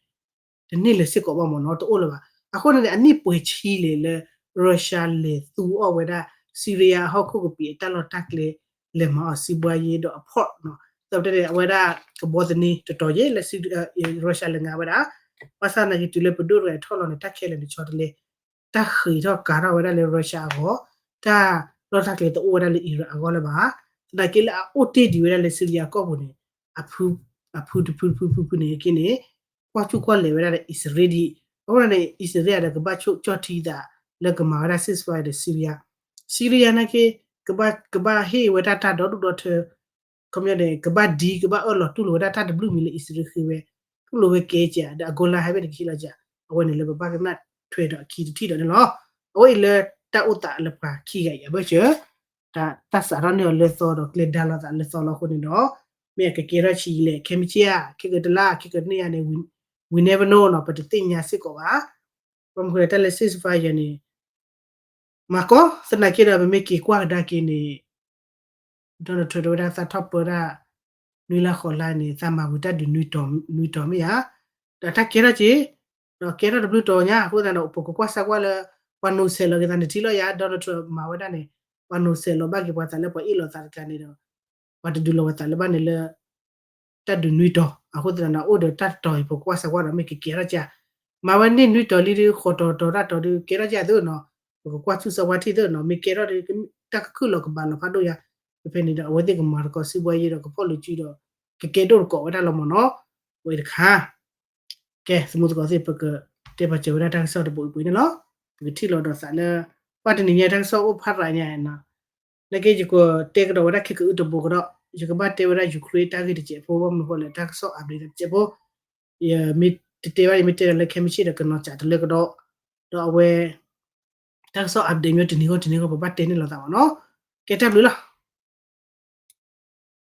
တန့ၢ်လၢၤစ့ၢ်ကီးဘၣ်မ့ၢ်နီၤ, တအိၣ်လၢၤဘၣ်. အဃိန့ၣ်န့ၣ် အနံၣ်ပှဲၤဆံလဲၣ်လၢ Russia လဲၤသူအီၣ်ဝဲဒၣ် Syria အဟီၣ်ခိၣ်ကပံာ်အတၢ်လီၢ်တၢ်ကျဲ လဲၤမၤအီၤ စံးဘှါယ့ဒီးအ port နီၤ, ဒီးပတဲန့ၣ် အဝဲဒၣ်ကဘီသန့တတီၤယဲၢ်လၢ Russia လဲၤငါဝဲဒၣ်, ဘၣ်ဆၣ်သနာ်က့တုၤလၢပဒိၣ်တဂၤအံၤထီၣ်လီၤန့ၣ် တၢ်ခဲလၢာ်န့ၣ်ဆီတလဲ တၢ်ဃ့ၢ်ထီၣ်ကၤထီၣ်ဝဲဒၣ်လၢ Russia အဂီၢ်, တၢ်လီၢ်တၢ်ကျဲတအိၣ်ဝဲဒၣ်လၢ Iran အဂီၢ်လၢၤဘၣ်. သနာ်က့လၢအအိၣ်တ့ၢ်ဒံးဝဲဒၣ်လၢ Syria ကီၢ်ပူၤန့ၣ် အဖုတဖုတဖုဖုဖုန့ၣ်က့န့ၣ် ကွၢ်ဆူၣ်ကွၢ်လဲၤဝဲဒၣ်ဒီး အံၣ်စရ့လးဒံး, အဃိန့ၣ် အံၣ်စရ့လးဒီးကဘၣ်ဆိၣ်ကၠီၣ်ထံသး လၢကမၤဝဲဒၣ် ceasefire ဒီး Syria, Syria နာ်က့ ကဘၣ်ဟ့ၣ်ဝဲဒၣ်တၢ်ဒီဒူၣ်ဒီထၢ ခီပညီန့ၣ် ကဘၣ်ဒံကဘၣ်အၢၣ်လီၤတူၢ်လိာ်ဝဲဒၣ်တၢ်တဘျုးမံၤလၢအံၣ်စရ့လးဃ့ဝဲ, တူၢ်လိာ်ဝဲကဲကဲး ဒီးအ goal line ဟဲဘ့ၣ်န့ၣ်ကဟံးလီၤကဲး, အဝဲန့ၣ်လၢပဘၣ်ကနၣ်ထွဲဒီးအခံတထံၣ်ဒီးန့ၣ်လီၤ. အဝဲအံၤလၢတၢ်အိၣ်သးလၢပှၤခံဂၤအံၤအဘၢၣ်စၢၤ, တၢ်စးထီၣ်န့ၢ်အီၤလၢသီဒီးကျဲဒါလိာ်သးလၢသီလီၤအဃိန့ၣ်ဒီး, မ့ၢ်အကကဲထီၣ်ဆံးလဲၣ် ခဲမုၢ်ဆ့ၣ်ဧါ, ခဲကတလါ ခဲကနံၣ်ဧါန့ၣ် we never know နီၤ, ပတသ့ၣ်ညါစ့ၢ်ကီးဘၣ်. ဘၣ်မနုၤဃိလဲၣ် တၢ်လၢ ceasefire န့ၣ် မၤကီး သနာ်က့ဒီး ပမ့ၢ်က့ၤကွၢ်ကဒါက့ၤန့ၣ် Donald Trump တဲဝဲဒၣ်သးထီၣ်ပၢဒၣ် နွံလါဃိးလါန့ၣ် သးမၤဝံၤတၢ်ဒုးနွံတီၤမ့ၢ်ဧါ, ဒီးတၢ်ကဲထီၣ်က့ၤ, ဒီးကဲထီၣ်တဘျုးတီၤညါ အဃိသတးဒီး ပကကွၢ်စၢ်ကွၢ်လၢ ပှၤနိးဆဲးလီၤက့ၤသးန့ၣ်ထံလီၤယၤ Donald Trump မၤဝဲဒၣ်န့ၣ် ပှၤနိးဆဲးလီၤဘၣ်က့ၤပှၤသးလၢပှၤအ့ၣ်လိာ်သးတကျါန့ၣ်ဒီး ပှၤတဒုးလိာ်ပှၤသးလၢဘၣ်န့ၣ်လၢ တၢ်ဒုးနွံတီၤ, အဃိသတးဒီး အိၣ်ဒီးတၢ်တတီၤအံၤ ပကကွၢ်စၢ်ကွၢ်ဒီး မ့ၢ်ကကဲထီၣ်ကဲ, မၤဝဲန့ၢ်နွံတီၤလံဒီး ဃိးတီၤတီၤတၢ်တီၤဒီး ကဲထီၣ်ကဲသ့နီၤ, ပကကွၢ်ဆူၣ်စၢ်ကွၢ်ထံသ့နီၤ, မ့ၢ်ကဲထီၣ်ဒီး တၢ်ကခုၣ်လီၤကဘၣ်လီၤဖးဒိၣ်ယါ, ဖဲဖဲန့ၣ်ဒီး အဝဲသ့ၣ်ကမၤသကိးစံးဘှါယ့ဒီး ကဖီၣ်လိာ်စုဒီး ကကဲဒိၣ်သကိးဝဲဒၣ်လီၤမ့ၢ်နီၤ, ဝဲတခါ ကဲ သမူသကိးသ့ၣ် ပကတဲပာ်စၢၤဝဲဒၣ်တၢ်ကစီၣ်တဘိအံၤပှဲၤန့ၣ်လီၤ. ပကထံၣ်လိာ်ဒီးသးလၢ ပှၤတနံၤညါတၢ်ကစီၣ်အိၣ်ဖးရၤညါနီၤ, နာ်က့ယကတဲကဒီးဝဲဒၣ်ခဲကအုတဘိကဒီး ယကဘၣ်တဲဝဲဒၣ် Ukraine တၢ်ဂ့ၢ်တစဲးဖိ ဘၣ်မနုၤဃိလဲၣ် တၢ်ကစီၣ် update တစဲးဖိ, ယမ့ၢ်တတဲဘၣ် ယမ့ၢ်တဲဒီးလၢခဲမုၢ်ဆ့ၣ်ဒီးကနီၤစးတလၢကဒီး, ဒီးအဝဲ တၢ်ကစီၣ် update မ့ၢ်တနံၤဂီၢ်တနံၤဂီၢ် ပဘၣ်တဲန့ၢ်လိာ်သးမ့ၢ်နီၤ, ကဲတၢ်ဘျုးလီၤ.